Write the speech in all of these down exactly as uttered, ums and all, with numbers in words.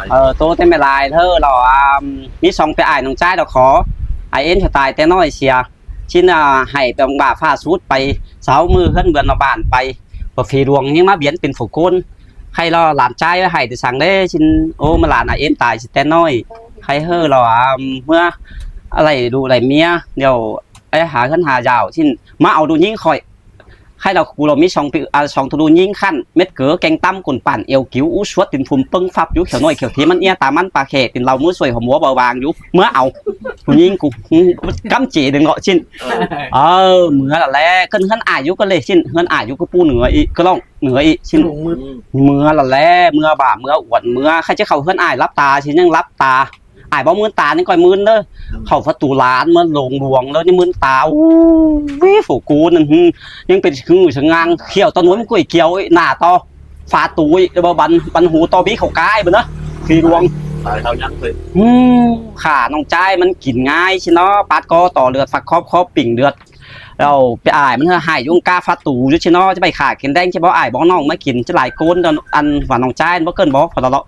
Ơ, ꞌtố té ꞌme lai ꞌhớ lo, ăm, ꞌmí song ꞌpi ải ꞌnọng ꞌchái lo khó. Ải ꞌếm ꞌchọ tai té ꞌnọi sia. ꞌChịn, à, hảy tong ꞌva ꞌphạ sút pay sáu ꞌmự ꞌhướn ꞌvươn lo bản pay. Pă phi luông ꞌnhắng ꞌmá biến pên phủ ꞌcốn. Khay lo lan ꞌchái hảy ti săng đé ꞌchịn, ô, ꞌmưa lan ải ꞌếm tai sia té ꞌnọi. Khay ꞌhớ lo, ăm, ꞌmưa, à, đảy ꞌlụk đảy ꞌmía, ꞌlẹo, ê, hả ꞌhướn hả dảo ꞌchịn. ꞌMá au ꞌlụk ꞌnhính khỏi. Khay lo cu lo ꞌmí song ꞌpi, à, song tô ꞌlụk ꞌnhính khăn, mết cứ kéng ꞌtăm cun pản eo kiu ú suốt tin phum ꞌpứng ꞌphặp dú khẻo ꞌnọi khẻo thế ꞌmắn ꞌnhá ta ꞌmắn pa khẻ tin ꞌlau ꞌmứa sôi hom ꞌmứa báu bang dú. ꞌMưa au. Pu ꞌnhính cu, ư, cắm chế đương ꞌnọ ꞌchịn. Ơ, ꞌmưa lỏ ꞌlẹ, ꞌcợn ꞌhướn ải dú ꞌcọ ꞌlẹ ꞌchịn, ꞌhướn ải dú ꞌcọ pu nưa ꞌnị, ꞌcọ ꞌlọng nưa ꞌnị ꞌchịn. ꞌMưa lỏ ꞌlẹ, ꞌmưa bả, ꞌmưa uôn, ꞌmưa khay ꞌchí khảu ꞌhướn ải lắp ta ꞌchịn ꞌnhắng lắp ta. Ải báu ꞌmưn ta ꞌnhắng ꞌcoi ꞌmưn ꞌnớ. Khảu phá tu lan ꞌmưa lông luông ꞌlớ ꞌnhắng ꞌmưn ta. Ú, ꞌmí phủ ꞌcốn ꞌnặn, ư, ꞌnhắng pên ꞌsướng ꞌsướng ngang, khẻo ꞌto ꞌnua ꞌmắn ꞌcoi kiêu ꞌnị, ꞌná ꞌto. Phá tu ꞌnị, báu băn, băn hú ꞌto bí khảu cai báu ꞌnớ. Phi luông. Ư, khả ꞌnọng ꞌchái ꞌmắn kin ꞌngai ꞌchịn ꞌnớ, pát ꞌcó ꞌto lượt, phák khóp khóp pinh lượt. Âu, ꞌpi ải ꞌmắn ꞌhứ hảy dú ꞌcạ phá tu dú ꞌchịn ꞌnớ, ꞌchí pay khả kin đen ꞌchí báu ải báu ꞌnọng ꞌmá kin, ꞌchí lai ꞌcốn, ăn ꞌva ꞌnọng ꞌchái báu ꞌcợn báu, pha lo lo.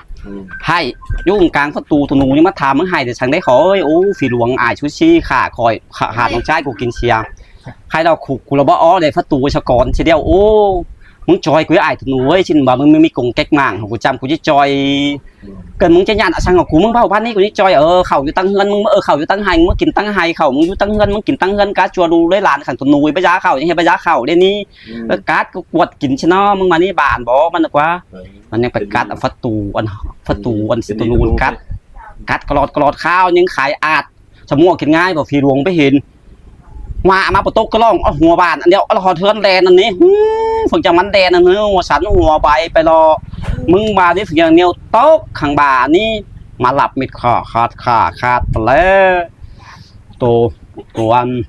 Hảy dú ꞌcáng phá tu tô ꞌnụ ꞌnhắng ꞌmá tham ꞌmắn hảy ti săng đé khỏi, ô, phi luông ải sú ꞌsị khả khỏi, khả, khả ꞌnọng ꞌchái cu kin sia. Khay lo cu, cu lo báu ók đảy phá tu ꞌsa cón ꞌsị ꞌlẹo, ô, ꞌmứng ꞌchoi cu ải tô ꞌnụ ꞌới, ꞌchịn ꞌva ꞌmứng ꞌmí, ꞌmí công cách mạng, cu ꞌchăm cu ꞌchí ꞌchoi. ꞌCợn ꞌmứng ꞌchí nhẳn ꞌa săng ꞌcọ cu ꞌmứng báu băn ꞌnị cu ꞌchí ꞌchoi, ơ, khảu dú ꞌtáng ꞌhướn ꞌmứng, ơ, khảu dú ꞌtáng ꞌhéng, ꞌmá kin ꞌtáng ꞌhéng, khảu ꞌmứng dú ꞌtáng ꞌhướn, ꞌmá kin ꞌtáng ꞌhướn, cá ꞌchua đu đảy lan khẳng tô ꞌnụ ꞌi bá dá khảu, ꞌnhắng ꞌhế bá dá khảu đé ꞌnị. Ơ, cắt ꞌcọ cuột kin ꞌchịn ꞌnớ, ꞌmứng ꞌmá ꞌnị bản báu ꞌmắn ꞌnớ ꞌquá. ꞌMắn ꞌnhắng pay cắt ꞌa phá tu, ăn, phá tu ăn ꞌsị tô ꞌnụ cắt. Cắt ꞌcọ lọt, ꞌcọ lọt khảu ꞌnhắng khai át. Sa ꞌmuộ kin ꞌngai báu phi luông pay hên. ꞌMá, ꞌmá pá tốc ꞌcọ ꞌlọng, ơ, hua bản ăn ꞌlẹo, ơ, ꞌlẹo ꞌhọt ꞌhướn đen ăn ꞌnị. Ư, phung chắng ꞌmắn đen ăn ꞌnị, hua sắn hua bay pay lo. ꞌMứng ꞌva ꞌnị phung chắng ꞌnéo tốc khẳng bả ꞌnị. ꞌMá lắp mịt khả khát, khả khát ꞌlẹ. Tô, tô ăn,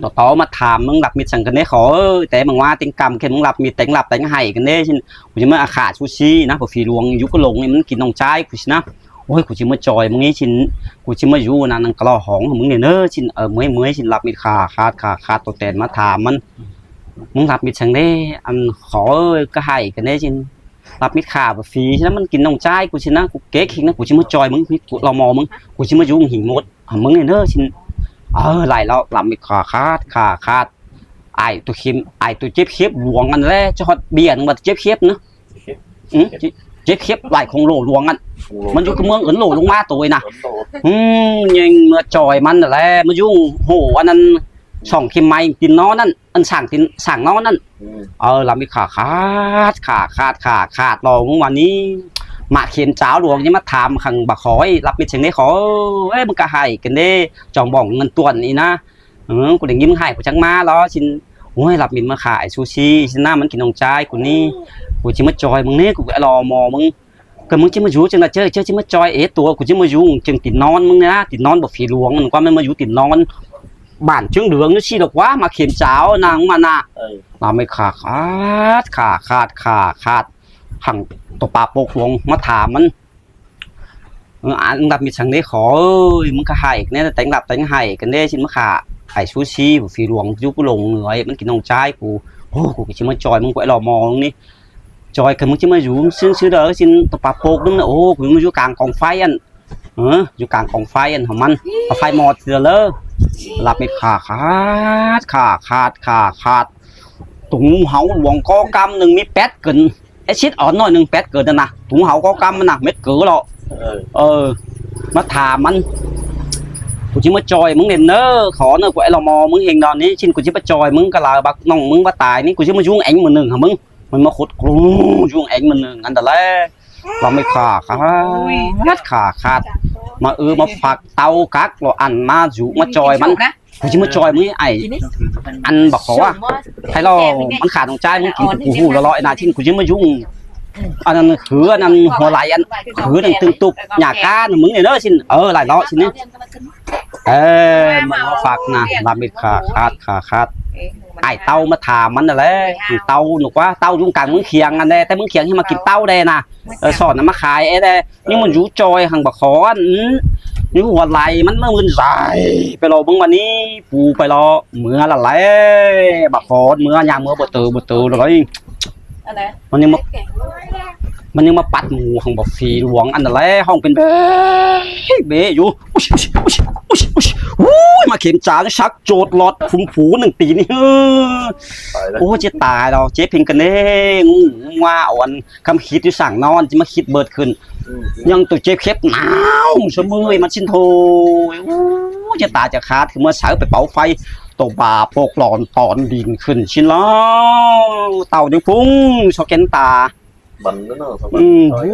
tô tó ꞌmá tham ꞌmứng lắp mịt săng ꞌcợn đé khỏi, té ꞌmăng ꞌva ꞌtếng căm ꞌcợn ꞌmứng lắp mịt téng lắp téng hảy ꞌcợn đé ꞌchịn. Cu ꞌchí ꞌmá ꞌa khả sú ꞌsị ꞌnớ, pă phi luông dú ꞌcọ lông ꞌnị ꞌmắn kin ꞌnọng ꞌchái cu ꞌsị ꞌnớ. Ôi, cu ꞌchí ꞌmá ꞌchoi ꞌmứng ꞌnị ꞌchịn, cu ꞌchí ꞌmá dú ꞌnặn ꞌcọ lo hóng ꞌmứng ꞌnị ꞌnớ ꞌchịn, ơ, ꞌmới ꞌmới ꞌchịn lắp mịt khả khát, khả khát, tô tẻn ꞌmá tham ꞌmắn. ꞌMứng lắp mịt săng đé, ăn khỏi ꞌcọ hảy ꞌcợn đé ꞌchịn. Lắp mịt khả pă phi ꞌchịn ꞌnớ, ꞌmắn kin ꞌnọng ꞌchái cu ꞌsị ꞌnớ, cu ké khinh ꞌnớ, cu ꞌchí ꞌmá ꞌchoi ꞌmứng, cu lo ꞌmo ꞌmứng, cu ꞌchí ꞌmá dú hing mốt, ꞌmứng ꞌnị ꞌnớ ꞌchịn. Ơ, lai lo, lắp mịt khả khát, khả khát. Ải tô khêm, ải tô chếp khếp luông ăn ꞌlẹ, ꞌchọ ꞌhọt biên ꞌva tô chếp khếp ꞌnớ. Ư, chếp, chếp khếp lai khong lô luông ăn. ꞌMắn dú ꞌcọ ꞌmướng Ấn Độ ꞌlống ꞌmá tô ꞌnị ꞌnớ. Ư, ꞌnhắng ꞌmá ꞌchoi ꞌmắn ꞌlẹ, ꞌmá dú hô ăn ăn song khêm ꞌmạy tin ꞌnón ăn, ăn sảng tin, sảng ꞌnón ăn. Ơ, lắp mịt khả khát, khả khát, khả khát lo ꞌmứng ꞌva ꞌnị. ꞌMá khêm chảu luông ꞌnhắng ꞌmá tham khẳng bả khỏi, lắp mịt săng đé khỏi, ê, ꞌmứng ꞌcọ hảy ꞌcợn đé, chong bỏng ngăn tuôn ꞌnị ꞌnớ. Ư, cu đảy ꞌnghín hảy cu chắng ꞌmá lo ꞌchịn. Ôi, lắp mịt ꞌmá khả ải sú ꞌsị ꞌnớ, ꞌmắn kin ꞌnọng ꞌchái cu ꞌnị. Cu ꞌchí ꞌmá ꞌchoi ꞌmứng ꞌnị, cu ꞌcọ lo ꞌmo ꞌmứng. ꞌCọ ꞌmứng ꞌchí ꞌmá dú chắng đa ꞌchớ, ꞌchớ ꞌchí ꞌmá ꞌchoi ê tô, cu ꞌchí ꞌmá dú chắng tin ꞌnón ꞌmứng ꞌnị ꞌnớ, tin ꞌnón báu phi luông, ꞌmắn ꞌquá ꞌmá ꞌmá dú tin ꞌnón. Bản chướng đường ꞌnớ ꞌsị lo ꞌquá, ꞌmá khêm chảu ꞌnăng ꞌmá ꞌnớ. Lắp mịt khả khát, khả khát, khả khát. Khẳng tô pák pốc luông ꞌmá tham ꞌmắn. Ơ, ăn lắp mịt săng đé khỏi, ơ, ꞌmứng ꞌcọ hảy ꞌcợn đé, téng lắp téng hảy ꞌcợn đé ꞌchịn ꞌmá khả ải sú ꞌsị, pă phi luông dú ꞌcọ lông ꞌnọi, ꞌmắn kin ꞌnọng ꞌchái cu. Ô, cu ꞌcọ ꞌchí ꞌmá ꞌchoi ꞌmứng, cu ꞌcọ lo ꞌmo ꞌmứng ꞌnị. ꞌChoi ꞌcọ ꞌmứng ꞌchí ꞌmá dú ꞌsướng ꞌsướng đé ꞌchịn tô pák pốc ꞌnớ, ô, cu ꞌmá dú ꞌcáng cong ꞌpháy ăn. Ơ, dú ꞌcáng cong ꞌpháy ăn hảư ꞌmắn. Pă ꞌpháy mọt ꞌlớ. Lắp mịt khả khát, khả khát, khả khát. Tô ꞌngung háu luông ꞌcọ ꞌcắm ꞌnưng ꞌmí pét ꞌcợn. Ê, sít ón ꞌnọi ꞌnưng pét ꞌcợn ꞌnặn ꞌnớ. Tô ꞌngung háu ꞌcọ ꞌcắm ꞌnặn mết cứ lo. Ơ, ꞌmá tham ꞌmắn. Cu ꞌchí ꞌmá ꞌchoi ꞌmứng ꞌnị ꞌnớ, khỏi ꞌnớ, cu ꞌcọ lo ꞌmo ꞌmứng ꞌhéng ꞌnớ ꞌnị, ꞌchịn cu ꞌchí ꞌmá ꞌchoi ꞌmứng ꞌcọ lo bác ꞌnọng ꞌmứng báu tai ꞌnị, cu ꞌchí ꞌmá dú éng ꞌmự ꞌnưng hảư ꞌmứng. ꞌMắn ꞌmá khốt cú dú éng ꞌmự ꞌnưng ăn đa ꞌlẹ. Lắp mịt khả khát, khả khát. ꞌMá ư ꞌmá phák ꞌtau cắp lo ăn ꞌmá dú ꞌmá ꞌchoi ꞌmắn. Cu ꞌchí ꞌmá ꞌchoi ꞌmứng ải ăn bả khỏi. Khay lo ꞌmắn khả ꞌnọng ꞌchái ꞌmứng kin cu ꞌcọ hu lo lo ꞌnớ ꞌchịn cu ꞌchí ꞌmá dú. Ăn ăn khứ ăn ăn hua lai ăn khứ ăn tương tốc nhả cá ꞌnớ ꞌmứng ꞌnị ꞌnớ ꞌchịn. Ơ, lai lo ꞌchịn ꞌnị. Ơ, ꞌmắn ꞌmá phák ꞌnớ, lắp mịt khả khát, khả khát. Ải ꞌtau ꞌmá tham ꞌmắn đa ꞌlẹ. Ăn ꞌtau ꞌnớ ꞌquá, ꞌtau dú ꞌcáng ꞌmướng khiêng ăn đé, té ꞌmướng khiêng ꞌhế ꞌmá kin ꞌtau đé ꞌnớ. Ơ, sỏn ꞌnớ ꞌmá khai ê đé. ꞌNhắng ꞌmắn dú ꞌchoi khẳng bả khỏi ăn. ꞌNhắng hua lai ꞌmắn ꞌmá ꞌmưn dai. Pay lo ꞌmứng ꞌva ꞌnị, pu pay lo, ꞌmưa ꞌlạ lai. Bả khỏi ꞌmưa, ꞌnhắng ꞌmưa báu tơ, báu tơ lo ꞌlới. Ăn nà. Măn ꞌnhắng ꞌmá, măn ꞌnhắng ꞌmá pắt mu hong báu phi luông ăn ꞌnặn ꞌlẹ, hong pên bế, bế dú. Úi, úi, úi, úi, úi. Ui, ꞌmá khêm chang sắc chốt lót phúm phú ꞌnưng ꞌpi ꞌnị. Ôi, chết tai ꞌlẹo, chếp ꞌhêng căn ꞌnê, ngú ꞌmá ôn, khắm khít dú sảng ꞌnọn, ꞌchí ꞌmá khít bớt khửn. ꞌNhắng tô chếp khép náo, ꞌsớ ꞌmưa ꞌmắn ꞌsịn thôi. Ôi, chết tai, chả khát, ꞌcọ ꞌmá sáư pay páo phay. Tô ba pốc lon tón đin khửn ꞌsịn ꞌlẹo. Tảu ꞌnhắng phung, so kén ta. Bắn nữa nó, sao bắn? Ừ, thôi.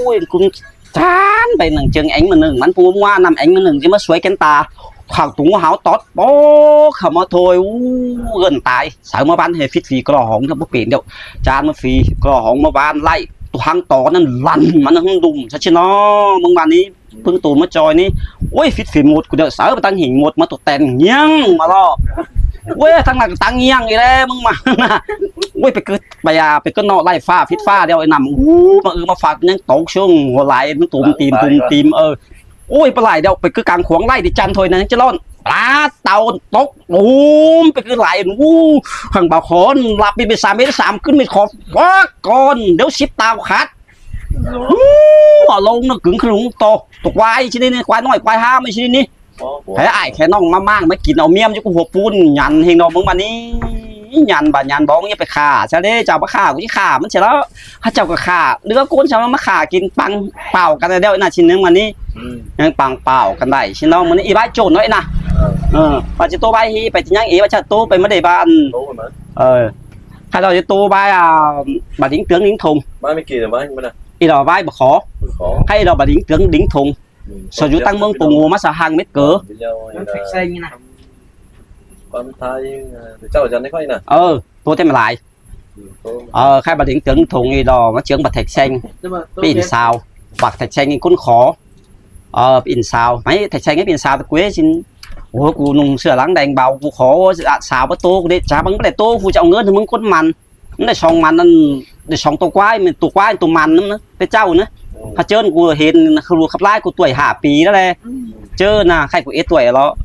Ui, ꞌcốn chán pay ꞌnưng ꞌchương ꞌéng ꞌmá ꞌnưng, ꞌmắn phung ꞌmá ꞌnặm ꞌéng ꞌmá ꞌnưng, ꞌchí ꞌmá suối kén ta. Khảu túng háo tót, báu khảu ꞌmá thôi, ú, ꞌgớn tai. Sáư ꞌmá ꞌván ꞌhế phít phi ꞌcọ hóng, ꞌchớ báu pên điêu. Chán ꞌmá phi ꞌcọ hóng ꞌmá ꞌván ꞌlạy, tô hăng tó ꞌnặn lăn, ꞌmắn ꞌhung đum, sa ꞌchí ꞌnớ, ꞌmướng ꞌván ꞌnị. ꞌPứng tô ꞌmá ꞌchoi ꞌnị. Ôi, phít phi mốt, ꞌcú điêu sáư ꞌmá ꞌtáng ꞌhính mốt, ꞌmá tô ten ꞌnhắng ꞌmá ꞌlẹo. Ôi, ꞌtáng ꞌnặn ꞌtáng ꞌnhắng ꞌnị ꞌlẹ, ꞌmướng ꞌmá. Ôi, pay ꞌcứ, pay à, pay ꞌcứ ꞌnọ ꞌlạy ꞌphạ, phít ꞌphạ điêu ꞌnặm. Ú, ꞌmá ư ꞌmá phák ꞌnhắng tốc ꞌsướng, ꞌhua lai, ꞌmá tủm tim, tủm tim, ơ. Ôi, pay lai điêu, pay ꞌcứ cang khuống ꞌlạy đi chăn thôi ꞌnặn, ꞌchí ꞌlón. Lá tau tốc, ôm, pay ꞌcứ lai, ú, khẳng bảo khốn, lặp đi, pay sam, pay sam, ꞌcứn, pay khó, phák con, điêu síp tau khát. Ú, ꞌmá ꞌlống ꞌnớ, ꞌcứng khửn ꞌlống tô. Tô ꞌquái ꞌchí ꞌnị, ꞌquái ꞌnọi, ꞌquái ꞌhám ꞌchí ꞌnị. Ôi, ôi. Hế ải khé ꞌnọng ꞌmá ꞌmáng ꞌmá kin au ꞌmiêm ꞌchí ꞌcú hua pun nhăn ꞌhêng ꞌnọ ꞌmướng ꞌmắn ꞌnị. Nhăn bả nhăn bóng ꞌnhá pay khả. Sa đé chảu báu khả, ꞌcú ꞌchí khả ꞌmắn sia ꞌlẹo. Hák chảu ꞌcọ khả. Đứa ꞌcốn chảu ꞌmá khả kin păng pảo căn đéo ꞌnị ꞌnạ ꞌchí ꞌnưng ꞌmắn ꞌnị. Ừ. ꞌNhắng păng pảo căn đảy ꞌchí ꞌnọ ꞌmắn ꞌnị. Ih bái chôn ꞌnọi ꞌnạ. Ờ. Ờ, ꞌva ꞌchí tô bái ꞌhí pay ꞌchí ꞌnhắng ê ꞌva chảu tô pay ꞌmá đảy ban. Tô ꞌnạ. Ờ. Khay ꞌlọ ꞌchí tô bái à, bả đính tướng đính thùng. Bái ꞌmí kin bái ꞌmá ꞌnạ. Ih ꞌlọ bái bả khó. Bả khó. Khay ꞌlọ bả đính tướng đính thùng. Ừ, so dú ꞌtáng ꞌmướng Pô Ngô ꞌmá sa hang mết cớ. Ơ, tô ꞌtẹ ꞌmá lai. Ừ, tô. Ơ, khay bả đính tướng thùng ꞌnị ꞌlọ ꞌmá ꞌchương bả Thạch Seng. Pín sao. Bả Thạch Seng ꞌcốn khó. Ơ, pín sao. Máy Thạch Seng pín sao ta quế ꞌchí. Ôi, ꞌcú ꞌnung sửa lắng đèn bảo ꞌcú khó, sao báu tô, ꞌcú đế chả báu đảy tô, ꞌcú chảu ꞌngớn ꞌmướng ꞌcốn măn. ꞌMắn đảy song măn ꞌnặn, đảy song tô ꞌquái, ꞌmắn tô ꞌquái tô măn ꞌnặn ꞌnớ, té ꞌchạu ꞌnớ. Hák ꞌchớ ꞌcú hên, ꞌlụk khắp lai ꞌcú tuổi hả pi ꞌnặn ꞌlẹ. ꞌChớ ꞌnạ, khay ꞌcú ết tuổi ꞌlẹo.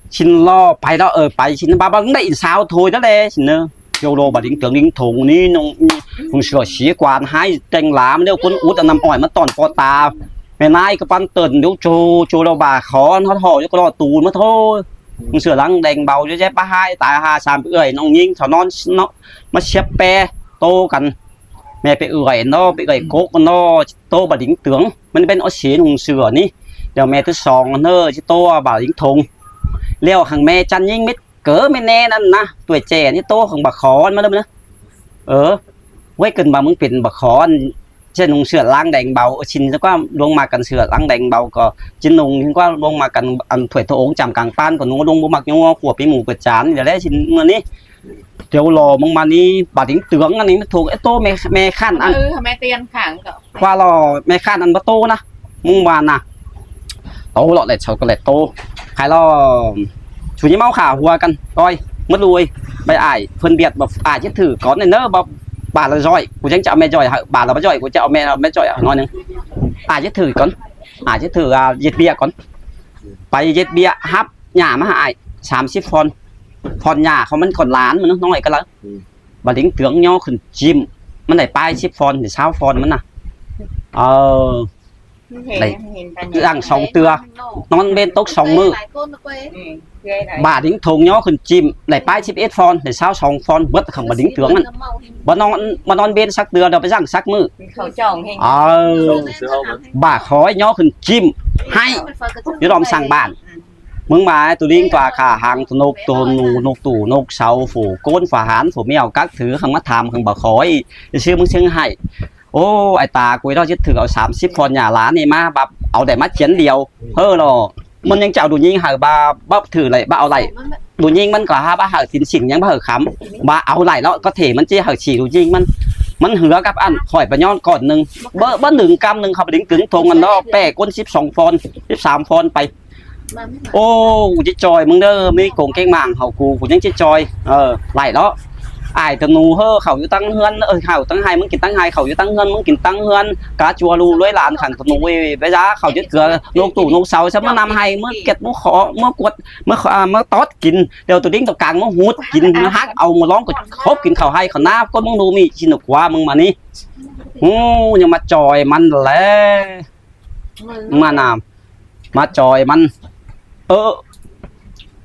ꞌChí ꞌlọ, pay ꞌlẹo, ờ, pay ꞌchí ꞌnạ, báu báu đảy ꞌnhắng sao thôi ꞌnặn ꞌlẹ, ꞌchí ꞌnạ. Dú ꞌlọ bả đính tướng đính thùng ꞌnị, ꞌnọng, ꞌnọng sửa sĩ quan ꞌhại ꞌtếng ꞌlám, điêu ꞌcốn út ꞌnặm ỏi ꞌmá tỏn ꞌpo ta. Mẹ ꞌnái ꞌcọ păn tơn, điêu ꞌchọ, ꞌchọ ꞌlọ bả khó, ꞌnhó thỏ, điêu ꞌcọ ꞌlọ tun ꞌmá thôi. ꞌNhắng sửa lắng đèn bảo, ꞌchớ chép báu ꞌhại, tai ha sam pay ưởi, ꞌnọng ꞌnhính, thỏ ꞌnón, ꞌnọng ꞌmá siếp ꞌpe, tô căn. Mẹ pay ưởi ꞌnọ, pay ưởi cốc ꞌnọ, tô bả đính tướng. ꞌMắn pên ók sến ꞌnung sửa ꞌnị. Điêu mẹ thứ song ꞌnớ, ꞌchí tô bả đính thùng. ꞌLẹo hăng mẹ chăn ꞌnhính mết cớ mết ꞌnê ꞌnặn ꞌnạ, tuổi trẻ ꞌnị tô hăng bả khó ꞌnặn ꞌmá ꞌlới ꞌnớ. Ờ. Quay ꞌcứn bả ꞌmướng pên bả khó ꞌnặn, ꞌchớ ꞌnung sửa lắng đèn bảo, ơ, ꞌchí ꞌnạ ꞌquá ꞌluống ꞌmá căn sửa lắng đèn bảo ꞌcọ, ꞌchí ꞌnung ꞌquá ꞌluống ꞌmá căn ăn thuổi tô ống chăm cang ꞌpán ꞌcọ, ꞌnung ꞌluống báu ꞌmặc ꞌnhó khua pí mù pưa chán, ꞌlẹo ꞌlẹ ꞌchí ꞌnạ ꞌmá ꞌnị. Điêu ꞌlọ ꞌmướng ꞌmắn ꞌnị, bả đính tướng ꞌnặn ꞌnị ꞌmá thùng, ê, tô mẹ, mẹ khăn ăn. Ừ, mẹ tiên khăn ꞌcọ. ꞌQuá ꞌlọ mẹ khăn ăn báu tô ꞌnạ. ꞌMướng ꞌmắn ꞌnạ. Tô ꞌlọ ꞌlẹ, sau ꞌcọ ꞌlẹ tô. Khay ꞌlọ. Su ꞌnhá ꞌmá khả hua căn. Ôi, mứt ꞌlụi. Pay ải, phân biệt bả ải chết thử cón ꞌnị ꞌnớ, bả, bả ꞌlạ ꞌdội. ꞌCú chắng chảu mẹ ꞌdội hả, bả ꞌlạ báu ꞌdội, ꞌcú chắng mẹ, mẹ ꞌdội hả, ꞌnọi ꞌnưng. Ải chết thử cón. Ải chết thử, à, ꞌdệt ꞌviạk cón. Pay ꞌdệt ꞌviạk hắp, ꞌnhá ꞌmá hả ải, sam síp phon. Phon ꞌnhá khảu ꞌmắn cón lan, ꞌmắn ꞌnọi ꞌcọ ꞌlạ. Ừ. Bả đính tướng ꞌnhó khửn chim, ꞌmắn đảy pay síp phon, đảy sáo phon ꞌmắn ꞌnạ. Ờ. Đảy, ꞌdặng song ꞌtưa, ꞌnón ꞌvến tốc song ꞌmự. Bả đính thùng ꞌnhó khửn chim, đảy pay síp ết phon, đảy sáo song phon, bớt khảu bả đính tướng ꞌnặn. Bả ꞌnón, bả ꞌnón ꞌvến sắc ꞌtưa, ꞌlẹo pay ꞌdặng sắc ꞌmự. Ờ. Bả khói ꞌnhó khửn chim, ꞌhại. Dú đom săng bản. ꞌMướng ꞌmá tô đính tua khả hăng tô ꞌnộc, tô ꞌnụ, ꞌnộc tủ, ꞌnộc sau, phủ ꞌcốn, phủ hán, phủ ꞌmẹo, các thứ, khăng ꞌmá tham, khăng bả khói. Sư ꞌmướng ꞌsướng ꞌhại. Ô, ải ta, ꞌcú ꞌdọ chết thử au sam síp phon ꞌnhá lan ꞌnị ꞌmá, báp, au đảy ꞌmá chiến điêu. Hơ ꞌlọ. ꞌMắn ꞌnhắng chảu đu ꞌnhính hảư báp, báp thử đảy, báp au đảy. Đu ꞌnhính ꞌmắn ꞌcọ hả báp hảư tín sỉnh ꞌnhắng báp hảư khắm. Báp au đảy ꞌlọ, có thể ꞌmắn ꞌchí hảư chỉ đu ꞌnhính ꞌmắn. ꞌMắn hứa cắp ăn, khỏi bả ꞌnhón cỏn ꞌnưng. Báu, báu ꞌnưng căm ꞌnưng khảu bả đính tướng thùng ăn ꞌnọ, ꞌpẹ ꞌcốn síp song phon, síp sam phon pay. Ô, ꞌcú ꞌchí ꞌchoi ꞌmứng ꞌnớ, ꞌmí công cách mạng hảư ꞌcú, ꞌcú ꞌnhắng ꞌchí ꞌchoi. Ờ, lai ꞌlọ. Ải ꞌtơ ꞌnụ ꞌhớ, khảu dú ꞌtáng ꞌhướn, ơ, khảu ꞌtáng ꞌhại ꞌmứng kin ꞌtáng ꞌhại, khảu dú ꞌtáng ꞌhướn ꞌmứng kin ꞌtáng ꞌhướn. Cá ꞌchua ꞌlụk ꞌlới lan khăn ꞌtơ ꞌnụ ꞌi, ꞌvạy dá khảu dú ꞌcứa ꞌnộc ꞌtụ ꞌnộc sau, ꞌsớ ꞌmá ꞌnăm ꞌhại ꞌmá ꞌkiệt ꞌmá khó, ꞌmá ꞌquiệt, ꞌmá khó, ꞌmá tót kin. ꞌLẹo ꞌtô đinh ꞌtô cang ꞌmá ꞌhút kin, ꞌmá hák au ꞌmá ꞌlóng ꞌcọ khốp kin khảu ꞌhại khảu ꞌná, ꞌcốn ꞌmứng ꞌnụ ꞌmí ꞌchí ꞌnụ ꞌquá ꞌmứng ꞌmá ꞌnị. Ú, ꞌnhắng ꞌmá ꞌchoi ꞌmắn ꞌlẹ. ꞌMá ꞌnắm, ꞌmá ꞌchoi ꞌmắn. Ơ,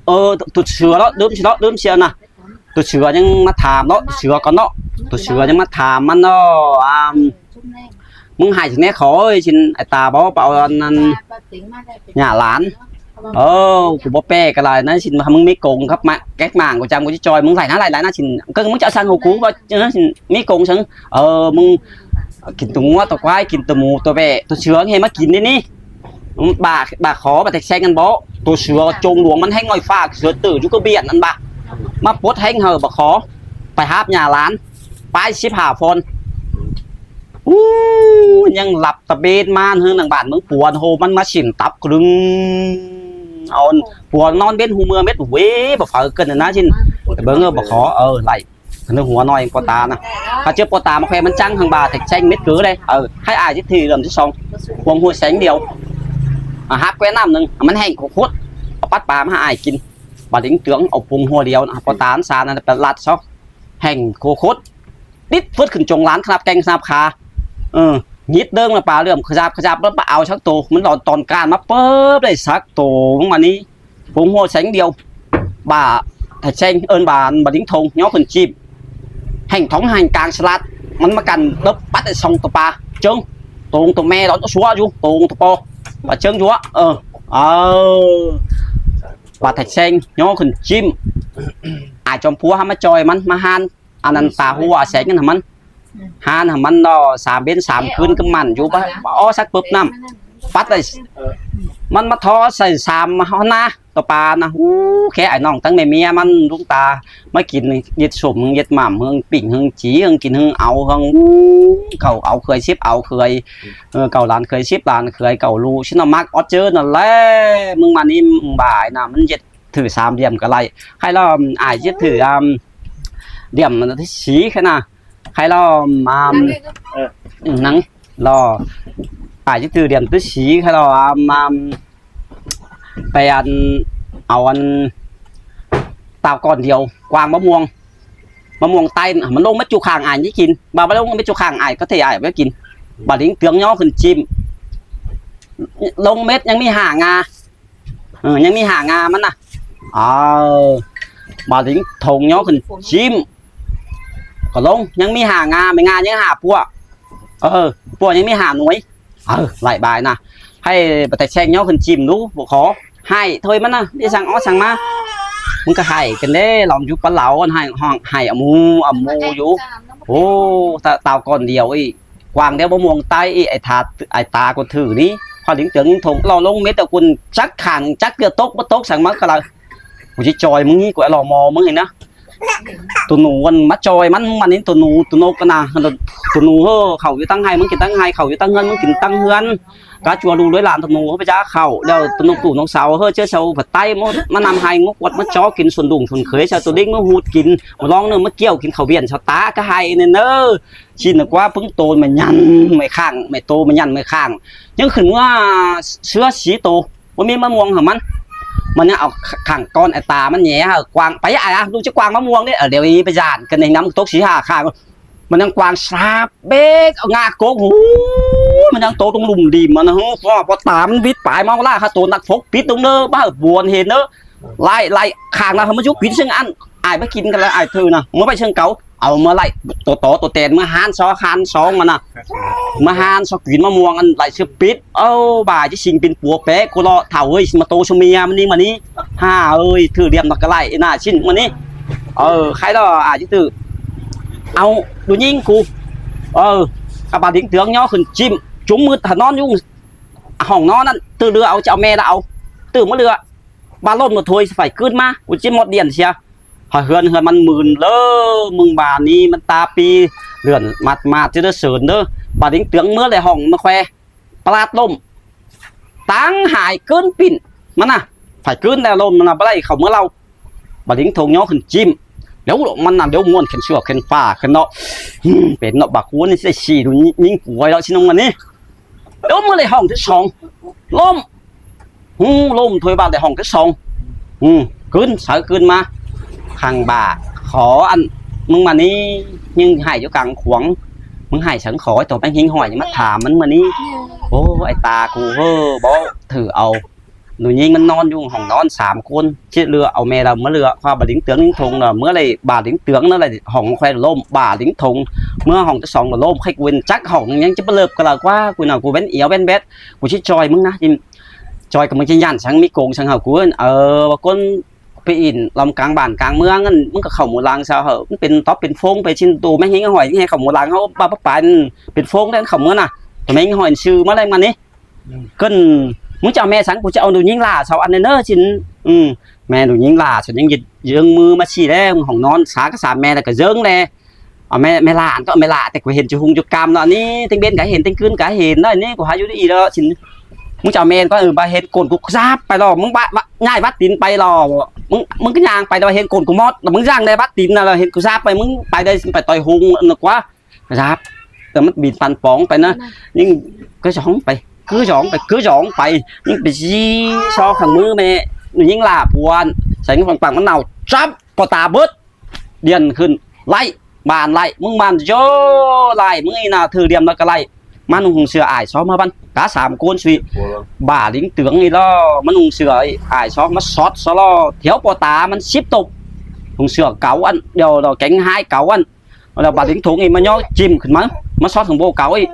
ơ, ꞌtụ, ꞌtụ Sửa ꞌló, đưm sia ꞌló, đưm sia ꞌnạ. ꞌTụ Sửa ꞌnhắng ꞌmá tham ꞌló, ꞌTụ Sửa ꞌcọ ꞌnọ. ꞌTụ Sửa ꞌnhắng ꞌmá tham ꞌmắn ꞌnọ. Ám, ꞌmứng ꞌhại ꞌsịn ꞌnẹ khỏi, ꞌsịn ải ta báu, báu ăn, ăn nhả lan. Ơ, ꞌcọ báu ꞌpẹ ꞌcọ lai ꞌnớ, ꞌsịn ꞌmá ꞌmứng ꞌmí công khắp mạ, cách mạng ꞌcọ chăm ꞌcọ ꞌchí ꞌchoi ꞌmứng ꞌhại ꞌná, ꞌhại ꞌná, ꞌsịn ꞌcọ ꞌmứng ꞌchọ săng hảư ꞌcọ báu, ꞌsịn ꞌmí công săng. Ơ, ꞌmứng kin ꞌtụ ꞌngúa ꞌtụ ꞌquái, kin ꞌtụ mủ ꞌtụ ꞌvẹ, ꞌTụ Sửa ꞌhế ꞌmá kin ꞌnị ꞌnị. Bả, bả khó, bả Thạch Seng ăn báu. ꞌTụ Sửa chông luông ꞌmắn ꞌhéng ꞌnọi ꞌphạ, Sửa ꞌtự dú ꞌcọ ꞌviạk ăn bả. ꞌMá puốt ꞌhéng hảư bả khó. Pay háp nhả lan. Pay síp hả phon. Ú, ꞌnhắng lắp ta bên ꞌmắn ꞌhướng nẳng bản ꞌmướng puôn hô ꞌmắn ꞌmá sim tắp ꞌcọ ꞌlưng. Au, puôn ꞌnón bên hú ꞌmưa mết, ꞌvạy bả phaư ꞌcợn ꞌnạ ꞌsịn. Bớng ơ bả khó, ơ, lai. Khăn ꞌnưng hua ꞌnọi ꞌpo ta ꞌnạ. Khăn ꞌchưa ꞌpo ta ꞌmá ꞌkhue ꞌmắn ꞌchắng hăng bả Thạch Seng mết ꞌcứ ꞌlẹ. Ơ, ꞌhại ải dứt thì lơm dứt song. Cuông hua seng điêu. À, háp ꞌqué ꞌnặm ꞌnưng, ꞌmắn ꞌhéng khổ khốt. Au pắt pa ꞌmá ải kin. Bả đính tướng au cuông hua điêu, ꞌpo ta ꞌnặn sa ꞌnặn pẹt lạt sóc. ꞌHéng khổ khốt. Đít phớt khửn chông lan khăn nắp keng khăn nắp kha. Ơ, nhít ꞌnưng ꞌmá pa lơm khăn dạp, khăn dạp ꞌló ꞌmá au sắc tô. ꞌMắn lon ton can ꞌmá pớp đảy sắc tô. ꞌMắn ꞌmá ꞌnị. Cuông hua seng điêu. Bả Thạch Seng, ơn bả, bả Đính Thông, ꞌnhó khửn chim. ꞌHéng thóng ꞌhéng cang slat. ꞌMắn ꞌmá căn đớp bắt đảy song tô pa. ꞌChớng. Tông tô ꞌme đón tô súa dú. Tông tô po. Bả ꞌchớng dú. Ơ. Ơ. Bả Thạch Seng, ꞌnhó khửn chim. Ải chom púa hả ꞌmá ꞌchoi ꞌmắn, ꞌmá ꞌhan. Ăn ăn ta hua seng ꞌnặn hả ꞌmắn. ꞌHan hả ꞌmắn ꞌnọ, sam bến sam ꞌcứn ꞌcọ mẳn dú bá, bá ók sắc bớp ꞌnặm. Pắt lai, ꞌmắn ꞌmá thó sai sam hó ꞌná, tô pa ꞌnạ, hú, khék ải ꞌnọng ꞌtáng ꞌme ꞌmía ꞌmắn ꞌluống ta, ꞌmá kin ꞌdệt sôm, ꞌdệt mẳm, ꞌhướng pính, ꞌhướng chí, ꞌhướng kin, ꞌhướng au, ꞌhướng, hú, cảu au khơi, síp au khơi, ơ, cảu lan khơi, síp lan khơi, cảu ꞌlụk, síp ꞌnọ mắc ók ꞌchớ ꞌnặn ꞌlẹ, ꞌmứng ꞌmắn ꞌnị ꞌmá bái ꞌnạ, ꞌmắn ꞌdệt thử sam điểm ꞌcọ lai. Hay là, ải ꞌdệt thử, ăm, điểm thứ sí khék ꞌnạ. Khay lo, ăm, ꞌnăng lo. Ải ꞌdệt thử điểm thứ sí khay lo, ăm, ăm, pay ăn, au ăn tao ꞌcọn điêu, quang ꞌmá muông. ꞌMá muông tay, ꞌmắn ꞌlống mết ꞌchu khang ải ꞌnhí kin. Bả bá ꞌlống mết ꞌchu khang ải, có thể ải bá kin. Bả lính tướng ꞌnhó khửn chim. ꞌLống mết ꞌnhắng ꞌmí hả nga. Ơ, ꞌnhắng ꞌmí hả nga ꞌmắn ꞌnạ. Ơ, bả lính thống ꞌnhó khửn chim. Có ꞌlống, ꞌnhắng ꞌmí hả nga, ꞌme nga ꞌnhắng hả pua. Ơ, pua ꞌnhắng ꞌmí hả nuối. Ơ, lai bái ꞌnạ. Hay bả Thạch Seng ꞌnhó khửn chim ꞌlú, báu khó. Hay thôi ꞌmắn ꞌnạ, đi săng ók săng ꞌmá. ꞌMắn ꞌcọ hay căn đé, lom dú pá lau, ăn hay, hong, hay ꞌmú, ꞌmú dú. Ô, ta, tao ꞌcọn điêu ꞌnị. Quang điêu ꞌmá muông tay ꞌnị, ải ta, ải ta ꞌcọ thử ꞌnị. Khỏi lính tướng thống lo ꞌlống mết ta ꞌcốn chắc khang, chắc ꞌcọ tốc, báu tốc săng ꞌmá ꞌcọ lai. ꞌCọ ꞌchí ꞌchoi ꞌmứng ꞌnị, ꞌcọ lo mo ꞌmứng ꞌnị ꞌnạ. Tô ꞌnụ ăn ꞌmá ꞌchoi ꞌmắn, ꞌmắn ꞌnị tô ꞌnụ, tô ꞌnụ ꞌcọ ꞌnạ. Tô ꞌnụ ꞌhớ, khảu dú ꞌtáng ꞌhay ꞌmứng kin ꞌtáng ꞌhay, khảu dú ꞌtáng ꞌhướn ꞌmứng kin ꞌtáng ꞌhướn. Cá ꞌchua ꞌlụk ꞌlới lan tô ꞌnụ ꞌhớ, pá dá khảu, điêu tô ꞌnụ ꞌtụ ꞌnọng sau ꞌhớ, ꞌchớ sau ꞌphạ tay ꞌmá, ꞌmá ꞌnặm ꞌhay ꞌngúa ꞌquat ꞌmá chó kin suôn đủng suôn khới, sau tô đính ꞌmá ꞌhụt kin, ꞌmá ꞌlóng ꞌnớ ꞌmá ꞌkiu kin khảu ꞌviạk sau ta cá ꞌhay ꞌnị ꞌnớ. ꞌChí ꞌnạ ꞌquá ꞌpứng tô ꞌmá nhẳn ꞌmá khang, ꞌmá tô ꞌmá nhẳn ꞌmá khang. ꞌNhắng khửn ꞌmá ꞌsứa sí tô. Báu ꞌmí ꞌmá muông hả ꞌmắn. ꞌMắn ꞌnhắng au khang ꞌcọn ải ta ꞌmắn nhé hả quang. Pay ải à, ꞌlụk ꞌchí quang ꞌmá muông ꞌnị. Ơ, điêu ꞌnị pay dản, căn ꞌnhắng tốc sí hả khang. ꞌMắn ꞌnhắng quang sáp bếc, au ngả cốc, hú, ꞌmắn ꞌnhắng tô ꞌtông lủm đỉm ꞌmắn ꞌnạ, hú, pua, pua ta ꞌmắn vít pay ꞌmá ꞌlạ, hả tô ꞌnặc phốc pít ꞌtông ꞌnớ, báu hả buôn hên ꞌnớ. Lai, lai, khang ꞌnạ, hả ꞌmá dú quýt sưng ăn. Ải báu kin ꞌcọ lai, ải thử ꞌnạ, ꞌmá pay sưng cáu. Au ꞌmá lai, tô tó, tô ten, ꞌmá ꞌhán so, ꞌhán so ꞌmắn ꞌnạ. ꞌMá ꞌhán so quýt ꞌmá muông ăn lai sư pít. Ô, bả ꞌchí sing pên pua pé, ꞌcọ lo thảu ơi, ꞌmá tô so ꞌmía ꞌmắn ꞌnị ꞌmắn ꞌnị. Hả ơi, thử điểm ꞌnọ ꞌcọ lai, ꞌnạ ꞌchí ꞌmắn ꞌnị. Ơ, khay lo, à, ꞌchí thử. Au, đu ꞌnhính ꞌcọ. Ơ, ꞌcọ bả lính tướng ꞌnhó khửn chim, chúng mứt hả ꞌnón dú. Hỏng ꞌnón ꞌnặn, ꞌtứ ꞌlứa au, ꞌchí au ꞌme ꞌlạ au. ꞌTứ ꞌmá ꞌlứa. Bả ꞌlộn ꞌmá thôi, phải ꞌcứn ꞌmá, ꞌcọ ꞌchí mót điện sia. Hả ꞌhướn, ꞌhướn ꞌmắn mưn ꞌlớ, ꞌmứng bả ꞌnị ꞌmắn ta pi, lươn mạt mạt ꞌchí ꞌlớ sưn ꞌlớ. Bả lính tướng ꞌmứa lai hỏng ꞌmá ꞌkhue. Plat ꞌlôm. ꞌTáng ꞌhại ꞌcứn pin. ꞌMắn ꞌnạ. Phải ꞌcứn lai ꞌlôm ꞌmắn ꞌnạ, báu lai khảu ꞌmứa lau. Bả lính thống ꞌnhó khửn chim. Điêu ꞌlụk ꞌmắn ꞌna điêu ꞌmuôn khửn sửa khửn pả khửn ꞌnọ. Pên ꞌnọ bác ꞌcốn ꞌnị ꞌsị ꞌlụk ꞌnhính quái ꞌlẹo ꞌsịn ꞌnọng ꞌmắn ꞌnị. Điêu ꞌmưa đảy hỏng thứ song, ꞌlốm. ꞌLốm thôi bác đảy hỏng thứ song. ꞌCứn sáư ꞌcứn ꞌmá. Khang bả khó ꞌnặn, ꞌmứng ꞌmắn ꞌnị ꞌnhính hảy dú cang khuống. ꞌMứng hảy săng khỏi tô ꞌmá ꞌhính hỏi ꞌmá tham ꞌmắn ꞌmắn ꞌnị. Ô, ải ta cu ꞌhớ báu thử au. ꞌNụ ꞌnhính ꞌmắn ꞌnón dú hỏng ꞌnón sam ꞌcốn, ꞌchí ꞌlưạk au ꞌme ꞌlạ ꞌmá ꞌlưạk ꞌkhoa bả đính tướng ꞌnhính thông ꞌnọ, ꞌmưa đảy bả đính tướng ꞌnọ đảy hỏng khoe ꞌlốm bả đính thông. ꞌMưa hỏng thứ song ꞌlốm, khay cu ꞌviến chắc hỏng ꞌnhính ꞌchí báu ꞌlợp ꞌcọ ꞌlạ ꞌquá, cu ꞌnọ cu ꞌviến yéo ꞌviến bét, cu ꞌchí ꞌchoi ꞌmứng ꞌná, ꞌchoi ꞌcọ ꞌmưa ꞌchí nhẳn săng ꞌmí công săng hảư cu ꞌviến, ơ, bác ꞌcốn ꞌpi ỉn ꞌlom cang bản cang ꞌmướng ꞌnặn, ꞌmứng ꞌcọ khảu mô lăng sao hảư, ꞌmứng pên tóp pên phông ꞌpưa ꞌsịn tô ꞌmá ꞌhính hỏi ꞌnhính khảu mô lăng hảư bá bá pán, pên phông ꞌlẹo khảu ꞌmưa ꞌnạ, tô ꞌmá ꞌhính hỏi ꞌsư ꞌmá ꞌlẹo ꞌmắn ꞌnị. ꞌCứn, ꞌmứng ꞌchí au ꞌme săng, cu ꞌchí au ꞌnụ ꞌnhính ꞌlạ sau ꞌnặn ꞌnớ ꞌchịn. ꞌMẹ ꞌnụ ꞌnhính ꞌlạ sau ꞌnhính ꞌdệt dưỡng ꞌmứ ꞌmá ꞌsị ꞌlẹo, hỏng ꞌnón sá ꞌcọ sam ꞌme ꞌlạ ꞌcọ dưỡng ꞌlẹo. Au ꞌme, ꞌme ꞌlạ ꞌnặn ꞌtọ, ꞌme ꞌlạ ꞌtẹ cu hên ꞌchu hung ꞌchu căm ꞌnọ ꞌnị, ꞌtếng ꞌviến ꞌcọ hên, ꞌtếng ꞌcứn ꞌcọ hên ꞌnớ ꞌnị, cu hák dú đi ꞌnớ ꞌchịn. ꞌMứng ꞌchí au ꞌme ꞌcọ, ơ, bá hên côn cu sáp pay ꞌlo, ꞌmứng bá, bá ꞌnhại bát tín pay ꞌlo, ꞌmứng, ꞌmứng ꞌcọ ꞌnhang pay ꞌlo hên côn cu mót, ꞌmứng ꞌdặng đé bát tín ꞌnặn ꞌlo hên cu sáp pay, ꞌmứng pay đé pay ꞌtoi hung ꞌnặn ꞌquá. Sáp. Tơ mứt bin păn póng pay ꞌnớ. ꞌNhính ꞌcứ dong pay, ꞌcứ dong pay, ꞌcứ dong pay. ꞌNhính pay ꞌdị so khang ꞌmứ ꞌme ꞌnụ ꞌnhính ꞌlạ pua ꞌnặn, săng păng păng ꞌmắn nảu chắp ꞌpo ta bớt. Điện khửn ꞌlạy, bản ꞌlạy, ꞌmứng bản dô ꞌlạy, ꞌmứng ꞌnị ꞌnạ thử điểm ꞌnọ ꞌcọ ꞌlạy. ꞌMắn hung sửa ải so ꞌmá băn cá sam ꞌcốn sui. Bả đính tướng ꞌnị ꞌlo, ꞌmắn hung sửa ải so ꞌmá sót so ꞌlo, thiếu ꞌpo ta ꞌmắn síp tốc. Hung sửa cáu ꞌnặn, điêu ꞌlo kéng ꞌhại cáu ꞌnặn. ꞋLẹo bả đính thông ꞌnị ꞌmá ꞌnhó chim khửn ꞌmá, ꞌmá sót khong ꞌpo cáu ꞌnị.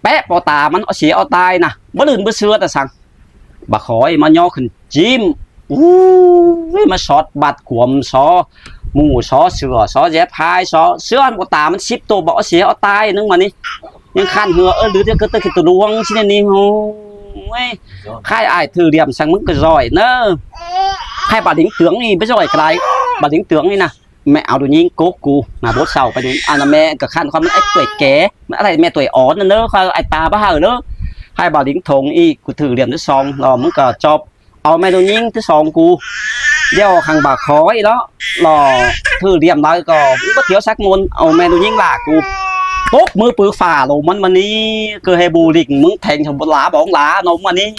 Pék ꞌpo ta ꞌmắn ók sia ók ꞌtoi ꞌnạ, báu lưn báu sứa ta săng. Bả khói ꞌmá ꞌnhó khửn chim. Ui, ꞌmá sót bát cuôm so, mủ so, sửa so, dép ꞌhại so, sứa ꞌpo ta ꞌmắn síp tô báu ók sia ók ꞌtoi ꞌnưng ꞌmắn ꞌnị. ꞌNhính khăn hưa, ơ, lưới ꞌcứ ꞌtơ khửn tô đuông ꞌchí ꞌnị ꞌnị ꞌhô. Ui, khai ải thử điểm săng ꞌmứng ꞌcọ doi ꞌnớ. Khai bả đính tướng ꞌnị báu doi ꞌcọ lai, bả đính tướng ꞌnị ꞌnạ. ꞌMẹ au ꞌnụ ꞌnhính cốc cu ꞌnạ, bốt sau pay ꞌnụ, ꞌnặn ꞌmẹ ꞌcọ khăn ꞌquá ꞌmắn ếch tuổi ké, ꞌmắn ꞌlạy ꞌmẹ tuổi ón ꞌnớ, ꞌkhoi ải ta báu hảư ꞌnớ. Khai bả đính thông ꞌnị cu thử điểm thứ song ꞌlo ꞌmứng ꞌcọ chóp. Au ꞌme ꞌnụ ꞌnhính thứ song cu, điêu khang bả khói ꞌnị ꞌlo, ꞌlo thử điểm ꞌnặn ꞌcọ ꞌmứng báu thiếu sắc ꞌmôn, au ꞌme ꞌnụ ꞌnhính ꞌlạ cu. Tốc ꞌmứ pư phả ꞌlo ꞌmắn ꞌmắn ꞌnị, ꞌcọ ꞌhế bô lịch ꞌmứng theng sau báu lá bóng lá ꞌnọ ꞌmắn ꞌnị.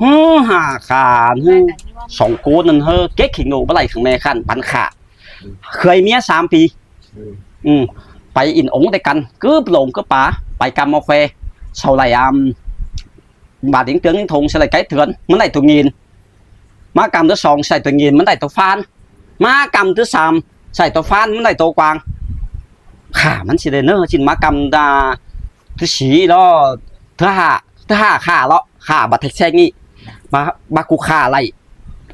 Hứ, hả khả, hứ. Song ꞌcốn ꞌnặn ꞌhớ, kếk khỉng ꞌlô báu đảy khang ꞌme khăn păn khả. Khơi ꞌmía sam pi. Pay in ống đé căn, cứ lông cứ pá, pay căm ꞌmo ꞌkhoe. Sau đảy, ăm, bả đính tướng đính thông, sau đảy cái thươn, ꞌmắn đảy tô nghìn. ꞌMá căm thứ song, sau đảy tô nghìn, ꞌmắn đảy tô phan. ꞌMá căm thứ sam, sau đảy tô phan, ꞌmắn đảy tô quang. Khả ꞌmắn ꞌsịn đé ꞌnớ, ꞌchịn ꞌmá căm thứ sí ꞌlo, thứ hả, thứ hả khả ꞌlo. Khả bả thạch seng ꞌnị. Bả, bả cu khả đảy.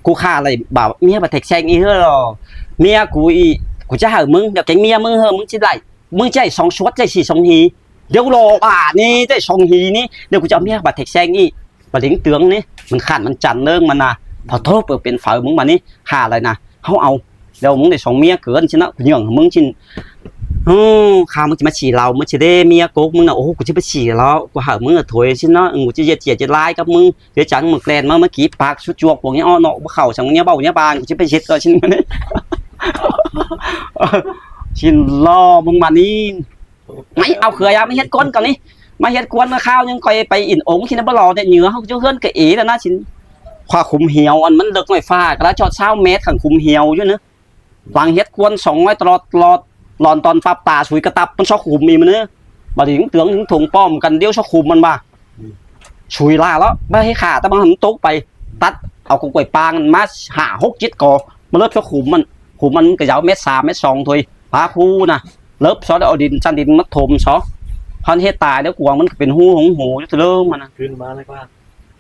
Cu khả đảy bả ꞌmía bả thạch seng ꞌnị ꞌhớ ꞌlo. ꞌMía cu ꞌnị, cu ꞌchí hảư ꞌmứng, điêu kéng ꞌmía ꞌmứng ꞌhớ, ꞌmứng ꞌchí đảy. ꞌMứng ꞌchí song suốt, ꞌchí sí song hí. Điêu ꞌlo bả ꞌnị, ꞌchí song hí ꞌnị. Điêu cu ꞌchí ꞌmía bả thạch seng ꞌnị. Bả đính tướng ꞌnị. ꞌMắn khăn ꞌmắn chăn ꞌnưng ꞌmắn ꞌnạ. Pha thô pơ pên phaư ꞌmứng ꞌmắn ꞌnị. Khả đảy ꞌnạ. ꞌHáu au. Điêu ꞌmứng đảy song ꞌmía cướn ꞌchịn ꞌnạ. Cu nhường ꞌmứng ꞌchịn. Ơ, khả ꞌmứng ꞌchí ꞌmá sí ꞌlẹo, ꞌmá ꞌchí đé ꞌmía cốc ꞌmứng ꞌnạ, ô, cu ꞌchí ꞌmá sí ꞌlẹo, cu hảư ꞌmứng ꞌnạ thôi ꞌchịn ꞌnạ, ꞌmứng cu ꞌchí ꞌdệt ꞌdệt ꞌdệt lai cắp ꞌmứng, ꞌdệt chắng ꞌmự ꞌclen ꞌmá, ꞌmá kí pác sút chuộc cuông ꞌnhá ꞌnọ, báu khảu săng ꞌnhá báu ꞌnhá ꞌváng, cu ꞌchí ꞌmá ꞌdệt ꞌlẹo ꞌchịn ꞌmắn ꞌnị. ꞌChịn ꞌlo ꞌmứng ꞌmắn ꞌnị. ꞌMắn au khưa ꞌmá ꞌhiết ꞌcuôn ꞌcọ ꞌnị. ꞌMá ꞌhiết ꞌcuôn ꞌmá khảu ꞌnhắng ꞌcoi pay in ống ꞌchịn ꞌnạ, báu lo ꞌdệt ꞌnhứa, ꞌháu ꞌchọ ꞌhướn ꞌcọ ế ꞌnạ ꞌchịn. Khua khum hiêu ꞌnặn ꞌmắn lơc ꞌnọi pha, ꞌcọ ꞌlạ ꞌchọ ꞌsáo mét khong khum hiêu ꞌnhứ ꞌnớ. Lăng ꞌhiết ꞌcuôn song ꞌnọi ꞌtoi ꞌlọt ꞌlọt, lon ꞌtọn ꞌpặp ta sui ꞌcọ tắp ꞌmắn so khum ꞌnị ꞌmắn ꞌnớ. Bả đính tướng đính thông pom căn điêu so khum ꞌmắn bả. Sui ꞌlạ ꞌlẹo, báu ꞌhế khả ta ꞌmắn hẳn tốc pay, tắt, au ꞌcọ quay pang ꞌmá hả hốc chết co, ꞌmá lớp so khum ꞌmắn. Khum ꞌmắn ꞌcọ dáo mét sam mét song thôi, pá khu ꞌnạ. Lớp so đảy au đin, chăn đin ꞌmá thôm so. Hăn ꞌhế tai điêu cuông ꞌmắn ꞌcọ pên hu hống hô, ꞌchớ ꞌlớ ꞌmắn ꞌnạ.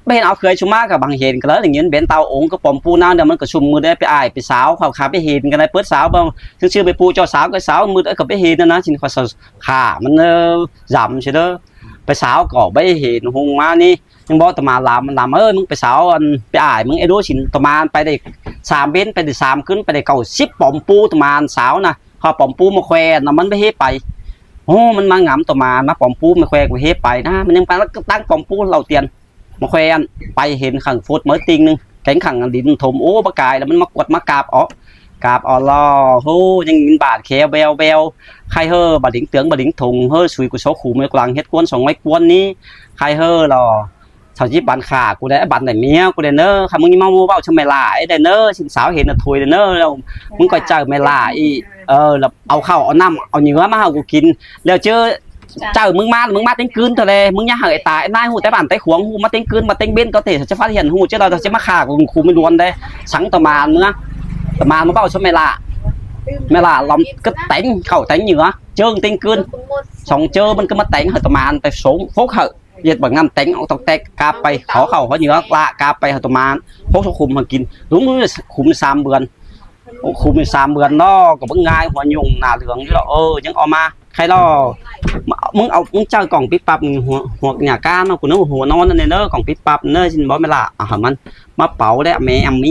Báu hên au khưa ꞌchu ꞌmá ꞌcọ bang hên ꞌcọ ꞌlớ, ꞌnhính ꞌviến tao ống ꞌcọ pom pu ꞌnạ, điêu ꞌmắn ꞌcọ sum ꞌmự đé pay ải pay sáo, khảu khả báu hên ꞌcọ ꞌlạ, pớt sáo báu, ꞌsướng ꞌchư pay pu ꞌchọ sáo ꞌcọ sáo, ꞌmự đé ꞌcọ báu hên ꞌnạ ꞌnạ, ꞌchịn khua sáo khả ꞌmắn, ơ, dăm ꞌchí đé. Pay sáo ꞌcọ báu hên hung ꞌmá ꞌnị, ꞌnhắng báu ta ꞌmá ꞌlam, ꞌlam, ơ, ꞌmứng pay sáo, ăn, pay ải ꞌmứng ê đu ꞌchịn, ta ꞌmá pay đảy sam bến, pay đảy sam ꞌcứn, pay đảy cảu síp pom pu ta ꞌmá sáo ꞌnạ, khua pom pu ꞌmá ꞌkhoe ꞌnạ, ꞌmắn báu ꞌhế pay. Ô, ꞌmắn ꞌmá ngắm ta ꞌmá, ꞌmá pom pu ꞌmá ꞌkhoe ꞌcọ ꞌhế pay ꞌnạ, ꞌmắn ꞌnhắng pay ꞌlạ ꞌcọ táng pom pu ꞌlẹo tiên. ꞌMá ꞌkhoe ꞌnặn pay hên khong phốt ꞌmá ꞌtinh ꞌnưng, kéng khong đin thôm, ô, báu cai ꞌlẹo ꞌmắn ꞌmá cuột ꞌmá cắp ók. ꞌcặp au lo. Hô, ꞌnhắng ꞌnghín bản khéo béo béo. Khay ꞌhơ, bả đính tướng, bả đính thùng, ꞌhơ, sui cu sổ khủm ꞌmưa cu lăng hiết ꞌcuốn, song ngoáy ꞌcuốn ꞌnị. Khay ꞌhơ lo. Sau ꞌchí băn khả cu đé, băn đảy ꞌmía cu đé ꞌnớ. Kha ꞌmứng ꞌnhá ꞌmá ꞌmú ꞌvạu ꞌchớ ꞌme lả ꞌí đé ꞌnớ, ꞌsịn sáo hên ꞌnớ thôi đé ꞌnớ. ꞋLẹo ꞌmứng ꞌcoi chaư ꞌme lả ꞌí, ơ, ꞌlẹo au khảu, au ꞌnặm, au nhứa ꞌmá ꞌhụ cu kin. ꞌLẹo ꞌchớ chaư ꞌmứng ꞌmá, ꞌmứng ꞌmá ꞌtếng ꞌcứn thôi đé, ꞌmứng ꞌnhá hảư ꞌtái ꞌnái ꞌhụ, té bản té khuống ꞌhụ, ꞌmá ꞌtếng ꞌcứn, ꞌmá ꞌtếng ꞌbến có thể ꞌchớ phát hiện ꞌhụ, ꞌchớ ꞌlẹo ꞌchớ ꞌmá khả cu, cu ꞌmí đuôn đé. Sắng tô man ꞌmứa, tô man ꞌmá ꞌvạu ꞌchớ ꞌme lả. ꞌMe lả lom cất téng, khảu téng nhứa, ꞌchớ ꞌtếng ꞌcứn. Song ꞌchớ ꞌmắn ꞌcọ ꞌmá téng hảư tô man, té sống phốc hảư. ꞌDệt bảng ꞌnặm téng ók tốc ték cắp pay, khói khảu khói nhứa ꞌlạ cắp pay hảư tô man. Phốc sổ khủm hảư kin. Dú ꞌmứ khủm sam bươn. Khủm sam bươn ꞌnọ, ꞌcọ báu ꞌngai, hua nhung nả lương ꞌnị lo. Ơ, ꞌnhắng au ꞌmá. Khay lo. ꞌMứng au, ꞌmứng chaư cỏng píp pặp, hua, hua nhả cá ꞌnọ, cu ꞌnớ hua ꞌnón ꞌnặn ꞌnớ, cỏng píp pặp ꞌnớ, ꞌsịn báu ꞌme lả. À, hảư ꞌmắn ꞌmá páu đé, ꞌme, ꞌme,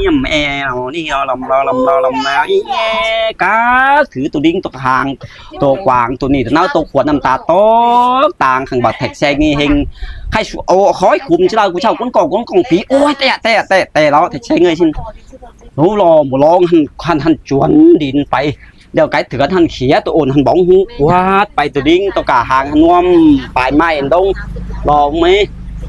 ꞌme, ꞌnị lo, lom lo, lom lo, lom lo, ꞌí, ꞌnhé, cá, thứ tô đinh, tô hang, tô quảng, tô ꞌnị, tô ꞌnáo, tô khuôn, ꞌnặm ta, tô tang, khăng bả Thạch Seng ꞌnị hên. Khay su, ô, khói khủm ꞌchớ ꞌlạ, cu sau ꞌcốn cỏng, ꞌcốn cỏng pí, ôi, té, té, té, té lo, Thạch Seng ơi ꞌsịn. Hú lo, ꞌmá ꞌlống hăn, hăn, hăn chuôn đin pay. ꞌLẹo cái thươn hăn khía tô ôn hăn bóng hú quát pay tô đinh tô cả hàng hăn ꞌnhuôm pay ꞌmạy hăn đông. Lo ꞌmế.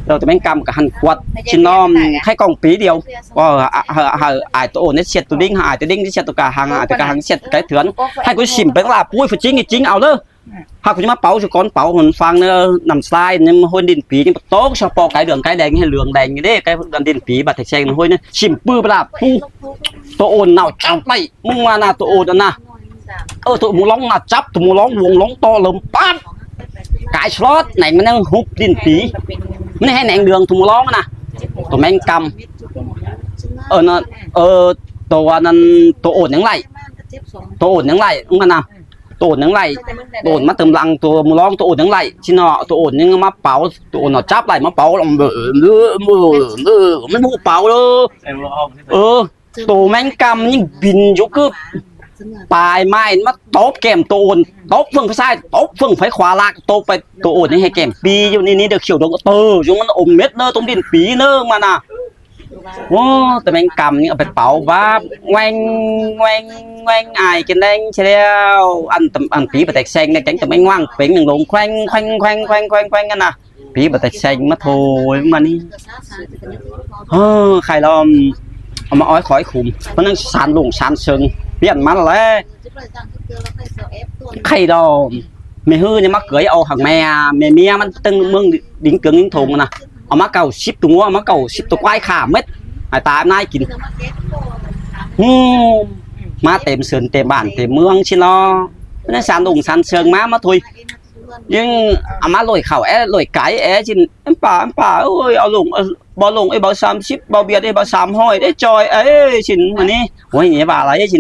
ꞌLẹo tô ꞌmén ꞌcăm ꞌcọ hăn quát. ꞌSịn lo, khay cỏng pí điêu. Ơ, hảư, hảư, hảư ải tô ôn ꞌnhá ꞌsiệt tô đinh, hảư ải tô đinh ꞌsiệt tô cả hàng, ải tô cả hàng ꞌsiệt cái thươn. Hảư cu sỉm pay lả ꞌpúi, phủ chính ꞌnị chính au ꞌlớ. Hảư cu ꞌchí ꞌmá páu, su cón páu hôn phăng ꞌnớ, ꞌnặm sai ꞌnị ꞌmá ꞌhôn đin pí ꞌnị, ꞌmá tốc sa ꞌpo cái đường cái đen, hảư lương đen ꞌnị đé, cái đường đin pí, bả Thạch Seng ꞌnị ꞌhôi ꞌnị, sỉm ꞌpứ pay lả ꞌpú. Tô ôn nả chắp pay, ꞌmứng ꞌmá ꞌnạ tô ôn ꞌnặn ꞌnạ. Ơ, tô ꞌmú ꞌlống ꞌnạ chắp, tô ꞌmú ꞌlống vuông ꞌlống to lơm pắp. Cái slot ꞌneng ꞌmắn ꞌnhắng húp đin pí. ꞌMắn ꞌnhắng hên ꞌneng đường tô ꞌmú ꞌlống ꞌnặn ꞌnạ. Tô ꞌmén ꞌcăm. Ơ, ꞌnặn, ơ, tô ꞌnặn, tô ôn ꞌnhắng đảy. Tô ôn ꞌnhắng đảy, ꞌmắn ꞌnạ. Tô ôn ꞌnhắng đảy. Tô ôn ꞌmá tơm lăng tô ꞌmú ꞌlống, tô ôn ꞌnhắng đảy. ꞌSịn ꞌnọ, tô ôn ꞌnhắng ꞌmá páu, tô ôn ꞌnọ chắp đảy ꞌmá páu. ꞌMắn ꞌmá páu ꞌlớ. Ơ. Tô ꞌmén ꞌcăm ꞌnhắng bin dú ꞌcứ pay ꞌmạy ꞌmá tốc kẻm tô ôn, tốc phơng pháy sai, tốc phơng pháy khua ꞌlạ, tốc pay tô ôn ꞌnhắng hê kẻm pí dú ꞌnị ꞌnị, được khiêu đông tơ dú ꞌmắn ôm mết ꞌnớ, tôm đin pí ꞌnớ ꞌmắn ꞌnạ. Ô, tô ꞌmén ꞌcăm ꞌnhắng au pay páu báp, ngoeng, ngoeng, ngoeng, ai kin đen ꞌchí ꞌlẹo. Ăn tơm, ăn pí bả Thạch Seng ꞌnị, kéng tô ꞌmén ngoang pêng ꞌnưng lông, khoeng, khoeng, khoeng ꞌnặn ꞌnạ. Pí bả Thạch Seng ꞌmá thôi ꞌmắn ꞌnị. Ơ, khay lo, au ꞌmá ói khói khủm. ꞌMắn ꞌnhắng san lủng san sơng. Piến ꞌmắn ꞌlẹ. Khay lo, ꞌme ꞌhứ ꞌnị ꞌmá cưới au hảư ꞌme, ꞌme ꞌmía ꞌmắn ꞌtếng ꞌmướng đính tướng đính thùng ꞌnạ. Au ꞌmá cảu síp tô ꞌngúa, au ꞌmá cảu síp tô ꞌquái khả mết. Ai ꞌtáng ꞌnị kin. Ưm, ꞌmá têm sươn têm bản têm ꞌmướng ꞌchí lo. ꞌMắn ꞌnhắng san lủng san sơng ꞌmá ꞌmá thôi. ꞌNhắng au ꞌmá ꞌlội khảu é, ꞌlội cái é ꞌchí. Ơm pả, ơm pả, ôi, au lủng, ơ, báu lủng, ơ, báu sam síp, báu biêt, ơ, báu sam ꞌhọi, ơ, ꞌchoi, ơ, ꞌchí ꞌmắn ꞌnị. Ôi, ꞌnị bả lai, ơ, ꞌchí.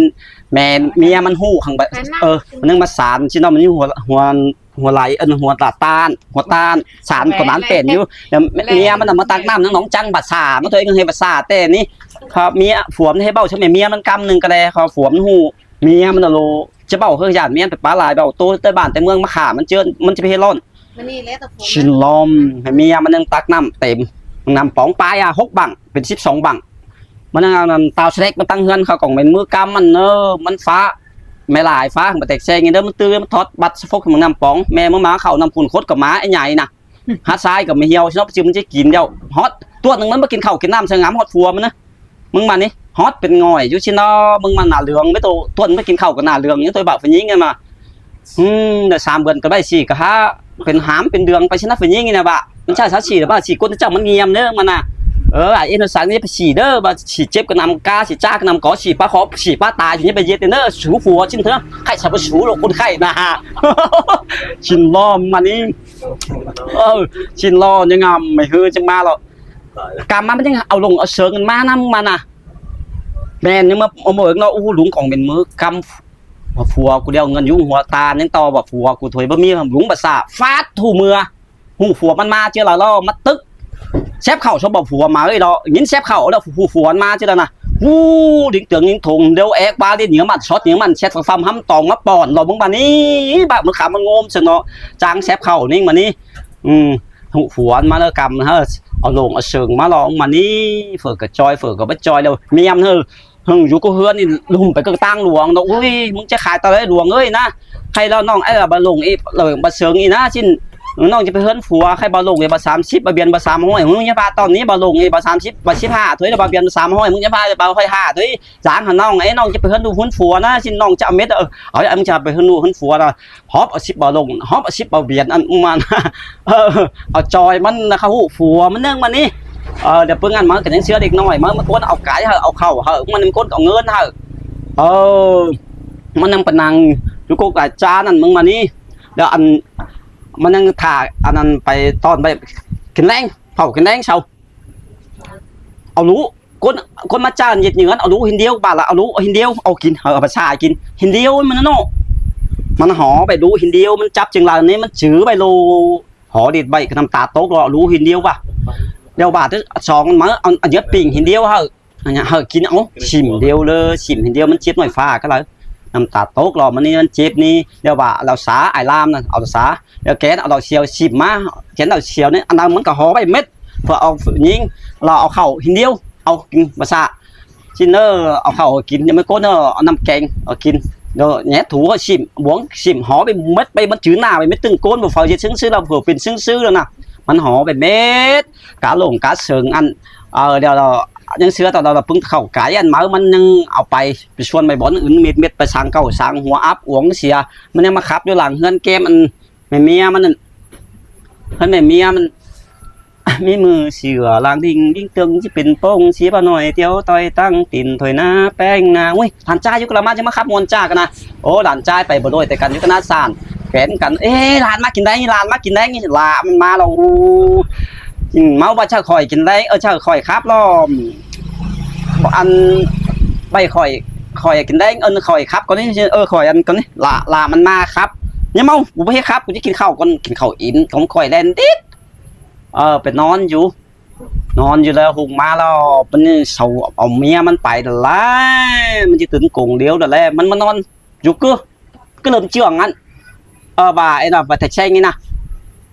ꞌMẹ, ꞌmía ꞌmắn ꞌhụ khăng bả, ơ, ꞌmắn ꞌnhắng ꞌmá san, ꞌchí ꞌnọ ꞌmắn ꞌhụ, ꞌhụ, ꞌhụ lai, ơ, ꞌhụ ta ꞌtan, ꞌhụ ꞌtan, san tô ꞌnặn pên dú. ꞌMía ꞌmắn ꞌnhắng ꞌmá tắc ꞌnặm ꞌnhắng nóng chăng bả sa, ꞌmá thôi ꞌnhắng hê bả sa ꞌtẹ ꞌnị. Kha ꞌmía, phuôm ꞌnị hê báu chắng ꞌme ꞌmía ꞌmắn ꞌcăm ꞌnưng ꞌcọ đe, kha phuôm ꞌnhắng ꞌhụ. ꞌMía ꞌmắn ꞌnhắng ꞌlô, ꞌchí báu ꞌhứ dản ꞌmía ꞌmắn pay pá lai báu tô ꞌtẹ bản ꞌtẹ ꞌmướng ꞌmá khả ꞌmắn ꞌchớ, ꞌmắn ꞌchí pay ꞌhê ꞌlọn. ꞌSịn lom, hê ꞌmía ꞌmắn ꞌnhắng tắc ꞌnặm têm. ꞌMăng ꞌnặm póng pay a, hốc bảng, pên síp song bảng. ꞌMắn ꞌnhắng ꞌnặn tao srek ꞌmắn ꞌtáng ꞌhướn, kha cỏng pên ꞌmứ ꞌcắm ꞌmắn ꞌnớ, ꞌmắn phá. ꞌMẹ lai phá, hảư bả Thạch Seng ꞌnị đé, ꞌmắn ꞌtứ, ꞌmắn thót bắt sá phốc ꞌmăng ꞌnặm póng. ꞌMẹ ꞌmá ꞌmá khảu ꞌnặm khun khốt ꞌcọ ꞌmá, ê nhai ꞌnạ. Hák sai ꞌcọ ꞌmá ꞌhiêu, ꞌsịn ꞌnọ ꞌchí ꞌmắn ꞌchí kin ꞌlẹo. Hót, ꞌtuôn ꞌnưng ꞌmắn ꞌmá kin khảu kin ꞌnặm, ꞌsướng ngắm hót phua ꞌmắn ꞌnớ. ꞌMứng ꞌmắn ꞌnị, hót pên ngỏi dú ꞌchí ꞌnọ, ꞌmứng ꞌmắn nả lương, ꞌmá tô ꞌtuôn ꞌmá kin khảu ꞌcọ nả lương, ꞌnhắng tô bả phủ ꞌnhính ꞌnặn ꞌmá. Ưm, đảy sam bươn ꞌcọ báu ꞌchí ꞌcọ hák, pên hám pên đường pay ꞌchí ꞌnặn phủ ꞌnhính ꞌnị ꞌnạ bả. ꞌMắn ꞌchá sáo ꞌchí đảy báu ꞌchí ꞌcốn ꞌchạu ꞌmắn ꞌngiêm ꞌnớ ꞌmắn ꞌnạ. Ơ, ai ên ꞌnọ sáng ꞌnị pay ꞌchí đé, báu ꞌchí chếp ꞌcọ ꞌnặm cá, ꞌchí ꞌchá ꞌcọ ꞌnặm có, ꞌchí pá khó, ꞌchí pá tai, ꞌchí ꞌnị pay ꞌdệt ꞌnớ, sú phua ꞌchí ꞌnị, khay sa báu sú ꞌlô ꞌcốn khay ꞌnạ. ꞌChí ꞌlom ꞌmắn ꞌnị. Ơ, ꞌchí ꞌlom ꞌnhắng ngắm, ꞌmá ꞌhứ chắng ꞌmá ꞌlọ. ꞌCắm ꞌmá ꞌmắn ꞌnhắng au lông au sơng ꞌmá ꞌnặm ꞌmắn ꞌnạ. ꞌMen ꞌnhắng ꞌmá, ꞌmá ꞌmướng ꞌnọ, ú, lung cỏng pên ꞌmứ ꞌcắm. Bả phua cu điêu ꞌngớn dú ꞌhua ꞌtan ꞌnhắng ꞌto, bả phua cu thôi báu ꞌmí, lung bả sa, phát ꞌhụ ꞌmưa. ꞌHụ phua ꞌmắn ꞌmá ꞌchớ lai ꞌló, ꞌmá tức. Sép khảu so bả phua ꞌmá ới ꞌló, ꞌnghín sép khảu ꞌló, ꞌhụ phua ꞌmắn ꞌmá ꞌchớ lai ꞌnạ. ꞌHụ đính tướng đính thùng, điêu é ꞌquá đí ꞌnhíu ꞌmắn, sót ꞌnhíu ꞌmắn, sép pham hăm tong ꞌmá pon ꞌló ꞌmướng ꞌmắn ꞌnị, bả ꞌmướng khả ꞌmá ꞌngôm sương ꞌnọ, chắng sép khảu ꞌnhính ꞌmắn ꞌnị. Ưm, ꞌhụ phua ꞌmắn ꞌmá ꞌló ꞌcắm ꞌhứ, au lông au sơng ꞌmá ꞌló ꞌmắn ꞌnị, phủ ꞌcọ ꞌchoi, phủ ꞌcọ báu ꞌchoi ꞌlẹo, ꞌmí ꞌmắn ꞌhứ. ꞌHứng dú ꞌcọ ꞌhướn ꞌnị ꞌlum pay ꞌcọ ꞌtáng luông ꞌnọ. Ui, ꞌmứng ꞌchí khai ꞌtoi ꞌlới luông ꞌới ꞌna. Khay ꞌlẹo ꞌnọng ꞌchí ꞌva ꞌva ꞌlống ꞌnị, ꞌlới ꞌva sương ꞌnị ꞌna ꞌsịn. ꞌNọng ꞌchí pay ꞌhướn phua, khay ꞌva ꞌlống ꞌnị ꞌva sam síp, ꞌva Biên ꞌva sam ꞌhọi. ꞌHứng ꞌchí ꞌva ꞌtọn ꞌnị ꞌva ꞌlống ꞌnị ꞌva sam síp, ꞌva síp ha thôi, ꞌva Biên ꞌva sam ꞌhọi, ꞌhứng ꞌchí ꞌva ꞌva ꞌhọi ha thôi. Dáng hả ꞌnọng ꞌnị, ꞌnọng ꞌchí pay ꞌhướn ꞌlú ꞌhướn phua ꞌna ꞌsịn, ꞌnọng ꞌchí ꞌmết, ơ, ꞌchí pay ꞌhướn ꞌlú ꞌhướn phua ꞌna. Hóp au síp ꞌva ꞌlống, hóp au síp ꞌva Biên ăn ꞌmắn. Ơ, au ꞌchoi ꞌmắn ꞌna, khảu ꞌhụ phua ꞌmắn ꞌnưng ꞌmắn ꞌnị. Ơ, ꞌlẹo ꞌpứng ăn ꞌmá ꞌcọ ꞌnhắng ꞌsứa đếc ꞌnọi ꞌmá, ꞌmá ꞌcốn au cái hảư, au khảu hảư, ꞌmắn ꞌcốn au ꞌngớn hảư. Ơ, ꞌmắn ꞌnhắng pay ꞌnăng dú cốc lai ꞌchá ꞌnặn ꞌmắn ꞌnị. ꞌLẹo ăn ꞌmắn ꞌnhắng thả ăn ꞌnặn pay ꞌtọn pay kin ꞌleng, khảu kin ꞌleng sau. Au ꞌlụk ꞌcốn, ꞌcốn ꞌmá ꞌchá ꞌdệt ꞌnưng ăn au ꞌlụk hin điêu, ꞌva ꞌlạ au ꞌlụk hin điêu, au kin, hảư ꞌva sa kin hin điêu ꞌmắn ꞌnọ. ꞌMắn hó pay ꞌlụk hin điêu, ꞌmắn chắp ꞌchương lai ꞌnị, ꞌmắn chứ pay ꞌlụk. Hó ꞌdệt ꞌvạy ꞌcọ ꞌnặm ta tốc ꞌló, ꞌlụk hin điêu ꞌva. ꞌLẹo ꞌva thứ song ꞌmắn ꞌmá ăn, ăn ꞌnhá ping hin điêu hảư. Ăn ꞌnhá hảư kin, au sỉm điêu ꞌlới, sỉm hin điêu ꞌmắn chếp ꞌnọi pha ꞌcọ ꞌlới. ꞌNặm ta tốc ꞌló ꞌmắn ꞌnị, ꞌmắn chếp ꞌnị, ꞌlẹo ꞌva ꞌlẹo sa ai ꞌlam ꞌna, au sa. ꞌLẹo kén au đaư siêu sỉm ꞌmá, kén đaư siêu ꞌnị, ăn đaư ꞌmắn ꞌcọ hó pay mết. Phua au ꞌnhính, ꞌlẹo au khảu hin điêu, au kin ꞌva sa. ꞌSịn ꞌnớ, au khảu kin, ꞌnhá ꞌmá ꞌcốn ꞌnớ, au ꞌnặm keng au kin. ꞌLẹo ꞌnhét thu hảư sỉm, buông sỉm hó pay mết, pay ꞌmắn chứ ꞌna pay mết, ꞌtứng ꞌcốn báu phaư ꞌdệt ꞌsướng ꞌsứ ꞌlẹo, phủ pên ꞌsướng ꞌsứ ꞌlẹo ꞌna. ꞌMắn hó pay mết. Cá ꞌlống cá sương ăn, ơ, ꞌlẹo ꞌlẹo ꞌnhắng ꞌsứa ꞌtoi ꞌlẹo ꞌpứng khảu cái ăn ꞌmá ꞌmắn ꞌnhắng au pay, pay ꞌsuôn pay bón ứn mết mết, pay sang ꞌcọ sang hua ắp uống sia. ꞌMắn ꞌnhắng ꞌmá khắp dú lăng ꞌhướn ꞌkém ăn ꞌmẹ ꞌmía ꞌmắn ꞌnặn. ꞌHướn ꞌmẹ ꞌmía ꞌmắn, ꞌmí ꞌmự sửa lăng đinh đinh tường ꞌchí pên ꞌpông sia ꞌva ꞌnọi tiếu ꞌtoi ꞌtáng tin thôi ꞌna ꞌpéng ꞌna. Ui, lản ꞌchái dú ꞌcọ ꞌla ꞌmá ꞌchí ꞌmá khắp ꞌmuôn ꞌchá ꞌcọ ꞌna. Ô, lản ꞌchái pay bộ đội ꞌtẹ căn dú ꞌcọ ꞌna san. Kén căn, ê, lản ꞌmá kin ꞌleng, lản ꞌmá kin ꞌleng, lả ꞌmắn ꞌmá ꞌlẹo. Kin ꞌmáu ꞌva ꞌchạư khỏi kin ꞌleng, ơ, ꞌchạư khỏi khắp ꞌló. Ăn ꞌvạy khỏi, khỏi kin ꞌleng, ơ, khỏi khắp ꞌcọ ꞌnị, ơ, khỏi ăn ꞌcọ ꞌnị, lả, lả ꞌmắn ꞌmá khắp. ꞌNhá ꞌmáu, ꞌcú báu ꞌhế khắp, ꞌcú ꞌchí kin khảu ꞌcọ, kin khảu ím, ꞌcọ khỏi ꞌlen đít. Ơ, pay ꞌnón dú. ꞌNón dú ꞌlẹo ꞌhung ꞌmá ꞌlẹo, ꞌpứng ꞌnị sau au ꞌmía ꞌmắn pay ꞌlẹo ꞌlá, ꞌmắn ꞌchí tứn công điêu ꞌlẹo ꞌlá, ꞌmắn ꞌmá ꞌnón dú ꞌcứ, ꞌcứ lom ꞌchương ăn. Ơ, ꞌva ên ꞌva ꞌva Thạch Seng ꞌnị ꞌna.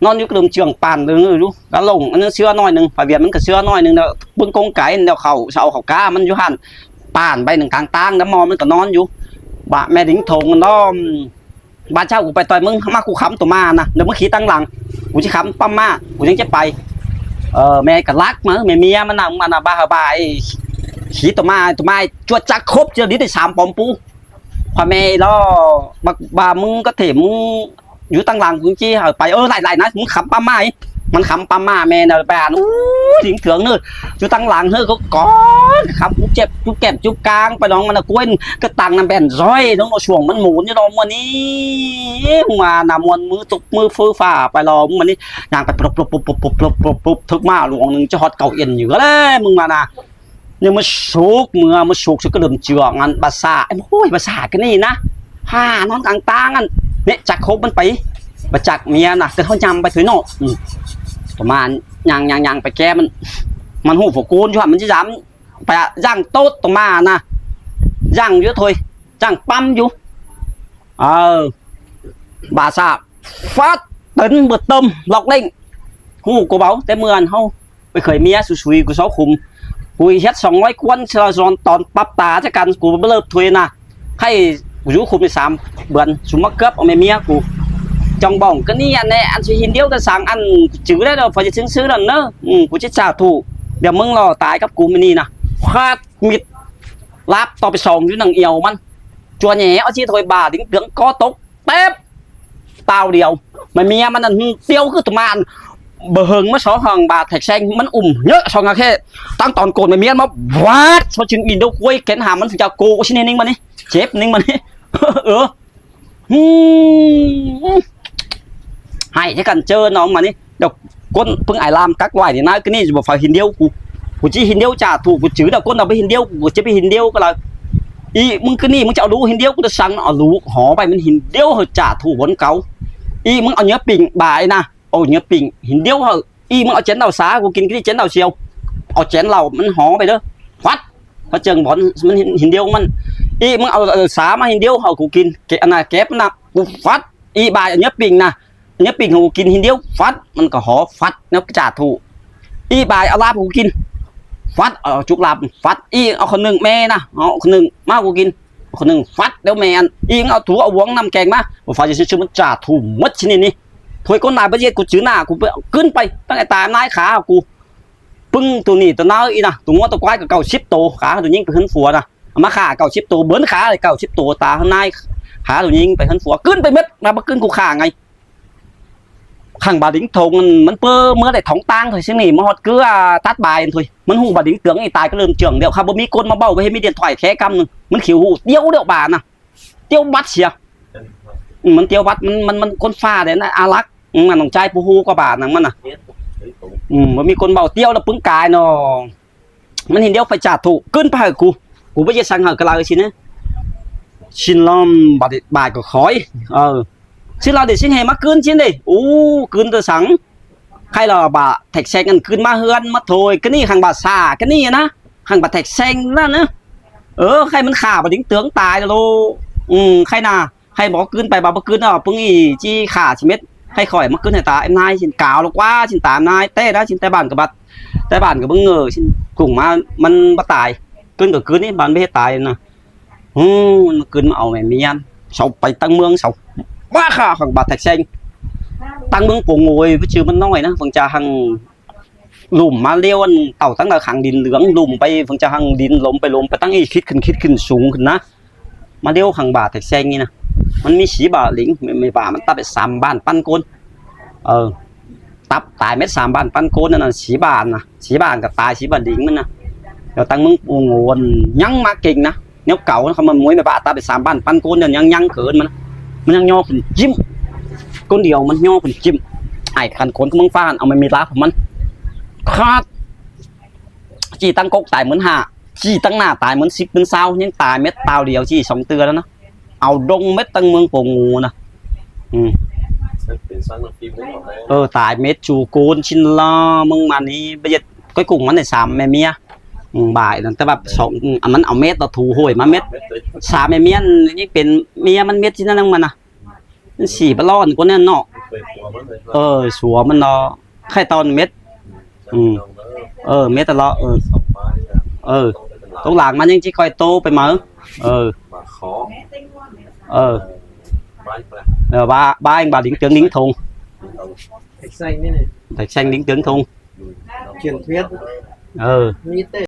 ꞌNón dú ꞌcứ lom ꞌchương pản ꞌlới dú, cá ꞌlống ăn ꞌsứa ꞌnọi ꞌnưng, pay Biên ꞌmắn ꞌcọ ꞌsứa ꞌnọi ꞌnưng, ꞌpứng công cái ꞌlẹo khảu, sau khảu cá ꞌmắn dú hẳn. Pản pay ꞌnưng cang ꞌtáng ꞌnớ ꞌmo ꞌmắn ꞌcọ ꞌnón dú. ꞌVa ꞌmẹ Đính Thống ꞌnọ, ꞌva ꞌchạư ꞌcú pay ꞌtoi ꞌmứng, ꞌmá ꞌcú khắm tô ꞌma ꞌna, ꞌlẹo ꞌmứng khí ꞌtáng lăng, ꞌcú ꞌchí khắm ꞌpá ꞌmá, ꞌcú ꞌnhắng ꞌchí pay. Ơ, ꞌmẹ ꞌcọ lắc ꞌmá, ꞌmẹ ꞌmía ꞌmắn ꞌna, ꞌmắn ꞌna ꞌva hảư ꞌva ꞌi, khí tô ꞌma, tô ꞌma ꞌchua chắc khốp ꞌchí đít đảy sam pom pu. Khóa ꞌmẹ ꞌló, ꞌva, ꞌva ꞌmứng ꞌcọ thể ꞌmứng dú ꞌtáng lăng ꞌcú ꞌchí hảư pay, ơ, lai lai ꞌna, ꞌmứng khắm ꞌpá ꞌmá ꞌí. ꞌMắn khắm ꞌpá ꞌmá ꞌmẹ ꞌna ꞌva, ui, đính thướng ꞌnớ. Dú ꞌtáng lăng ꞌhứ ꞌcọ ꞌcón, khắm cúp chếp, cúp kẻm, cúp cang, pay ꞌlóng ꞌmắn ꞌna ꞌcốn, ꞌcọ tăng ꞌna bẻn ꞌdoi, ꞌlống ꞌnọ suông ꞌmắn môn ꞌnị ꞌló ꞌmắn ꞌnị. ꞌMá ꞌna ꞌmuôn ꞌmứ tốc ꞌmứ ꞌphứ phả pay ꞌló ꞌmắn ꞌnị. ꞌNhắng pay plốc, plốc, plốc, thớc ꞌmá luông ꞌnưng ꞌchọ ꞌhọt Cảu Yên ꞌnhứa ꞌlế, ꞌmứng ꞌmá ꞌna. ꞌNhá ꞌmá sụk ꞌmưa, ꞌmá sụk ꞌsứ ꞌcứ lom ꞌchương ăn ꞌva sa, ôi, ꞌva sa ꞌcọ ꞌnị ꞌna. Hả, ꞌnón cang ꞌtáng ăn. ꞌNị, chắc khốp ꞌmắn pay. ꞌVa chắc ꞌmía ꞌna, ꞌcọ ꞌhụ ꞌnhăm pay thôi ꞌnọ. Ừ. Tô ꞌma ꞌnhắng, ꞌnhắng, ꞌnhắng pay ké ꞌmắn. ꞌMắn ꞌhụ phủ ꞌcốn dú hẳn ꞌmắn ꞌchí dám. Pay ꞌdặng ꞌtố tô ꞌma ꞌna. ꞌDặng dú thôi. ꞌDặng ꞌpăm dú. Ờ. ꞌVa sa. Phát tấn bươn tôm lọc lệnh. ꞌHụ ꞌcọ báu, té ꞌmưa ăn ꞌháu. Pay khởi ꞌmía sui sui ꞌcọ sáu khum. ꞌCọ ꞌhét song ꞌnọi ꞌcốn, sau son tón pắp ta chắc căn ꞌcọ báu lợp thôi ꞌna. Khay ꞌcọ dú khum đi sam bươn, sú ꞌmá cướp au ꞌmẹ ꞌmía ꞌcọ. Chong bỏng ꞌcọ ꞌnị ăn ꞌnẹ, ăn ꞌsứ hin điêu ꞌcọ săng ăn chứ đé đo, phải ꞌsướng ꞌsứ ꞌnặn ꞌnớ. Ừ, ꞌcọ ꞌchí ꞌchạ thủ. Điêu ꞌmứng ꞌló tai cắp ꞌcọ ꞌmự ꞌnị ꞌna. Khát mịt. Láp ꞌto pay song dú nẳng iêu ꞌmắn. ꞌChua nhé, au ꞌchí thôi ꞌva đính tướng có tốc. Tép. Tao điêu. ꞌMẹ ꞌmía ꞌmắn ăn hưng điêu ꞌcứ tô ꞌma ăn. Bơ hưng ꞌmá só hăng ꞌva Thạch Seng ꞌmắn ủm ꞌnhớ song ngà khé. Táng tỏn côn ꞌmẹ ꞌmía ꞌmá vát. Só chứng in đâu quay kén hàm ꞌmắn phủ chao cô ꞌcọ ꞌsứ ꞌnị ꞌnưng ꞌmắn ꞌnị. Chếp ꞌnưng ꞌmắn ꞌnị. Ơ. Hưng. Hảư chắc căn ꞌchớ ꞌnọng ꞌmắn ꞌnị. Đọc ꞌcốn ꞌpứng ai ꞌlam cắp ꞌlới đi ꞌna ꞌcọ ꞌnị, báu phải hin điêu ꞌcọ. ꞌCọ ꞌchí hin điêu ꞌchạ thủ, ꞌcọ chứ đa ꞌcốn đa báu hin điêu ꞌcọ, ꞌcọ ꞌchí báu hin điêu ꞌcọ ꞌlới. Ê, ꞌmứng ꞌcọ ꞌnị, ꞌmứng ꞌchọ ꞌlụk hin điêu ꞌcọ, ta săng ꞌlụk hảư ꞌvạy ꞌmắn hin điêu hảư ꞌchạ thủ bón cáu. Ê, ꞌmứng au ꞌnhá ping ꞌva ꞌnị ꞌna, au ꞌnhá ping hin điêu hảư. Ê, ꞌmứng au chén đao sa ꞌcọ kin ꞌcọ ꞌnị, chén đao siêu. Au chén đao ꞌmắn hảư ꞌvạy đé. Phắt. Phắt ꞌchương bón ꞌmắn hin, hin điêu ꞌmắn. Ê, ꞌmứng au, au sa ꞌmá hin điêu hảư ꞌcọ kin. Kẻ ꞌna kép ꞌna, ꞌcọ phắt. Ê, ꞌva ꞌnhá ping ꞌna. ꞌNhá ping hảư kin hin điêu, phắt, ꞌmắn ꞌcọ hảư phắt, ꞌnhá ꞌchạ thủ. Ê, ꞌva au láp ꞌcọ kin. Phắt, ơ, chúc lạp, phắt, ꞌí au khảu ꞌnưng ꞌme ꞌnớ, au khảu ꞌnưng ꞌmá ꞌcọ kin. Khảu ꞌnưng phắt, ꞌlẹo ꞌme ăn, ꞌí au thú au vuông ꞌnặm keng ꞌmá. Báu phải ꞌchư ꞌchư ꞌmắn ꞌchạ thu mết ꞌchư ꞌnị ꞌnị. Thôi ꞌcốn lai báu ꞌdệt ꞌcọ ꞌchư ꞌnạ ꞌcọ ꞌcứn pay, ꞌtáng ꞌnị tai ꞌnái khả ꞌcọ. ꞌPứng tô ꞌnị tô ꞌnặn ꞌnị ꞌnớ, tô ꞌngúa tô ꞌquái ꞌcọ cáu síp tô, khả tô ꞌnhính pay ꞌhướn phua ꞌnớ. ꞌMá khả cáu síp tô, bớn khả ꞌlẹo cáu síp tô, ta ꞌhướn ꞌnái, khả tô ꞌnhính pay ꞌhướn phua, ꞌcứn pay mết, ꞌmá báu ꞌcứn ꞌcọ khả ꞌnị. Khẳng ꞌva đính thông ꞌmắn ꞌpưa ꞌmưa đảy thóng ꞌtáng thôi, ꞌsướng ꞌnị ꞌmá ꞌhọt ꞌcứ, à, tắt bài thôi. ꞌMắn ꞌhụ ꞌva đính tướng ꞌnị tai ꞌcọ ꞌlưm ꞌchương điêu, khả báu ꞌmí ꞌcốn ꞌmá ꞌvạu, báu ꞌhế ꞌmí điện thoại khé ꞌcắm ꞌnưng. ꞌMắn khiêu ꞌhụ ꞌtiếu điêu ꞌva ꞌnớ. ꞌTiếu bắt sia. ꞌMắn ꞌtiếu bắt, ꞌmắn, ꞌmắn, ꞌmắn ꞌcốn ꞌphạ đé ꞌnớ, a lắc. ꞌMắn ꞌnọng ꞌchái ꞌpưa ꞌhụ ꞌcọ ꞌva ꞌnặn ꞌmắn ꞌnớ. Báu ꞌmí ꞌcốn ꞌvạu ꞌtiếu ꞌlẹo ꞌpứng cai ꞌnớ. ꞌMắn ꞌhịn điêu ꞌphạy ꞌchạ thu, ꞌcứn pay ꞌhứ ꞌcọ. ꞌCọ báu ꞌdệt săng ꞌhứ ꞌcọ ꞌlạ ꞌsịn ꞌnớ. ꞌSịn ꞌlóm, bài, bài ꞌcọ khỏi. Ờ. ꞌSịn ꞌlạ đảy ꞌsướng ꞌhế ꞌmá ꞌcứn ꞌsịn đảy. Ú, ꞌcứn ꞌtơ săng. Khay ꞌlạ ꞌva thẹk seng ăn ꞌcứn ꞌmá ꞌhướn ꞌmá thôi. ꞌCọ ꞌnị khẳng ꞌva sả, ꞌcọ ꞌnị ꞌnớ. Khẳng ꞌva thẹk seng ꞌnớ ꞌnớ. Ơ, khay ꞌmắn khả ꞌva đính tướng tai ꞌlẹo. Ừ, khay ꞌnạ. Khay báu ꞌcứn pay, báu ꞌcứn ꞌnớ, ꞌpứng ꞌnị ꞌchí khả ꞌchí mết. Khay khỏi ꞌmá ꞌcứn hảư ta ꞌnái, ꞌsịn cáo ꞌlẹo ꞌquá, ꞌsịn ta ꞌnái, té ꞌnớ, ꞌsịn té bản ꞌcọ bát. Té bản ꞌcọ báu ngờ, ꞌsịn ꞌcốn ꞌmá, ꞌmắn báu tai. ꞌCứn ꞌcọ ꞌcứn ꞌnị, bản báu ꞌhế tai ꞌnớ. Hứ, ꞌcứn ꞌmá au ꞌme ꞌmí ăn. Sau pay ꞌtáng ꞌmướng sau. ꞌVa khả khẳng ꞌva thẹk seng. ꞌTáng ꞌmướng Pô Ngô ꞌpưa ꞌchư ꞌmắn ꞌnọi ꞌnớ, phăng ꞌchạ hăng lủm ꞌmá ꞌlẹo ăn tảu ꞌtáng ꞌlạ khẳng đin ꞌlướng lủm pay, phăng ꞌchạ hăng đin lốm pay lốm pay ꞌtáng ꞌnị khít khửn khít khửn sung khửn ꞌnớ. ꞌMá ꞌlẹo khẳng ꞌva thẹk seng ꞌnị ꞌnớ. ꞌMắn ꞌmí sí bản lính, ꞌme, ꞌme ꞌva ꞌmắn tắp pay sam bản ꞌpắn ꞌcốn. Ờ. Tắp tai mết sam bản ꞌpắn ꞌcốn ꞌnặn ꞌnớ, sí bản ꞌnớ. Sí bản ꞌcọ tai, sí bản lính ꞌmắn ꞌnớ. ꞌLẹo ꞌtáng ꞌmướng Pô Ngô ꞌnhắng ꞌmá kêng ꞌnớ. ꞌNéo cáu ꞌnớ, khảu ꞌmắn ꞌmuối ꞌme ꞌva tắp pay sam bản ꞌpắn ꞌcốn ꞌnặn ꞌnhắng ꞌnhắng ꞌcứn ꞌmắn ꞌnớ. ꞌMắn ꞌnhắng ꞌnhó phủn chim. ꞌCốn điêu ꞌmắn ꞌnhó phủn chim. Ai khăn ꞌcốn ꞌcọ ꞌmướng ꞌphạ ꞌnặn au ꞌme ꞌmí láp ꞌmắn. Khát. ꞌChí ꞌtáng cốc tai ꞌmớn hả. ꞌChí ꞌtáng ꞌnạ tai ꞌmớn síp ꞌmớn ꞌsáo, ꞌnhắng tai mết tao điêu ꞌchí song ꞌtưa ꞌnớ. Au ꞌlống mết ꞌtáng ꞌmướng Pô Ngô ꞌnớ. Ừ. Ờ, tai mết ꞌchu ꞌcốn ꞌchịn ꞌlạ, ꞌmướng ꞌmắn ꞌnị, báu ꞌdệt, cuối cùng ꞌmắn đảy sam ꞌme ꞌmía. Ừ, bài ꞌnặn, té ꞌva song, ừ, à, ꞌmắn au mết ꞌtọ thu ꞌhội ꞌmá mết. Sam ꞌme ꞌmía ꞌnị pên ꞌmía ꞌmắn mết ꞌchịn ꞌnặn ꞌmắn ꞌnớ. ꞌMắn sí báu ꞌlón ꞌcốn ꞌnặn ꞌnớ. Ờ, sua ꞌmắn ꞌnớ. Khay ꞌtọn mết. Ừ. Ờ, mết ꞌtọ ꞌlạ, ờ. Ờ. Tốc lăng ꞌmắn ꞌnhắng ꞌchí khỏi tô pay máư. Ờ. Ờ. Ờ, ꞌva, ꞌva ꞌnhắng ꞌva đính tướng đính thông. Thẹk seng đính tướng thông. Truyền thuyết. Ờ.